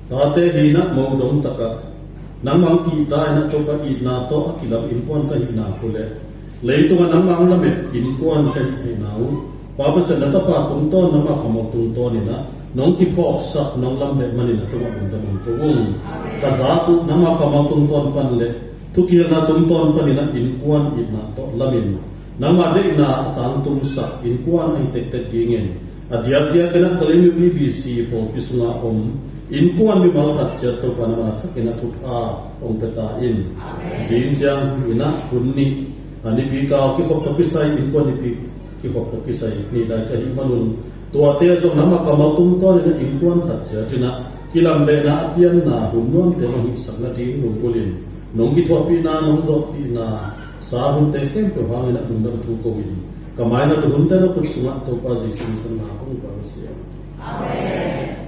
tate hi-in ah mo dong takah nangmah hong kihta-in ah Topa itna tawh a kilam innkuan ka hihna uh leh leitungah nangmah hong lamet innkuan ka hih theihna uh Pa Pasian, na tapa tungtawn, nangmah kammal tungtawnin ah nong kiphawksak, nong lamet manin na tungah lungdam kong ko ung. Ka zak uh nangmah kammal tungtawn pan leh thu kihelna tungtawn panin ah innkuan itna tawh lamin nangmah deihna a tangtungsak innkuan ahi tektek dingin a diakdiakin ah Kalaymyo E B C pawlpi sungah om innkuan mimal khat ciat Topa nangmah thakin ah thupha hong pia ta in. Zing ciang hi-in ah hun nih a nipi kau kikhop tawh kisai, innkuan nipi kikhop tawh kisai ni lai ka hih manun tuate zong nangmah kammal tungtawnin ah innkuan khat ciatin ah kilam behna a pianna hun nuamte hong hihsak nading lunggulhin nong kithuahpihna, nong zawhpihna sa hunte khempeuh hangin ah lungdam thu ko-in ka mai na lung hunte na khut sungah Topa Jesuh min suang na hong pia Pasian. Amen.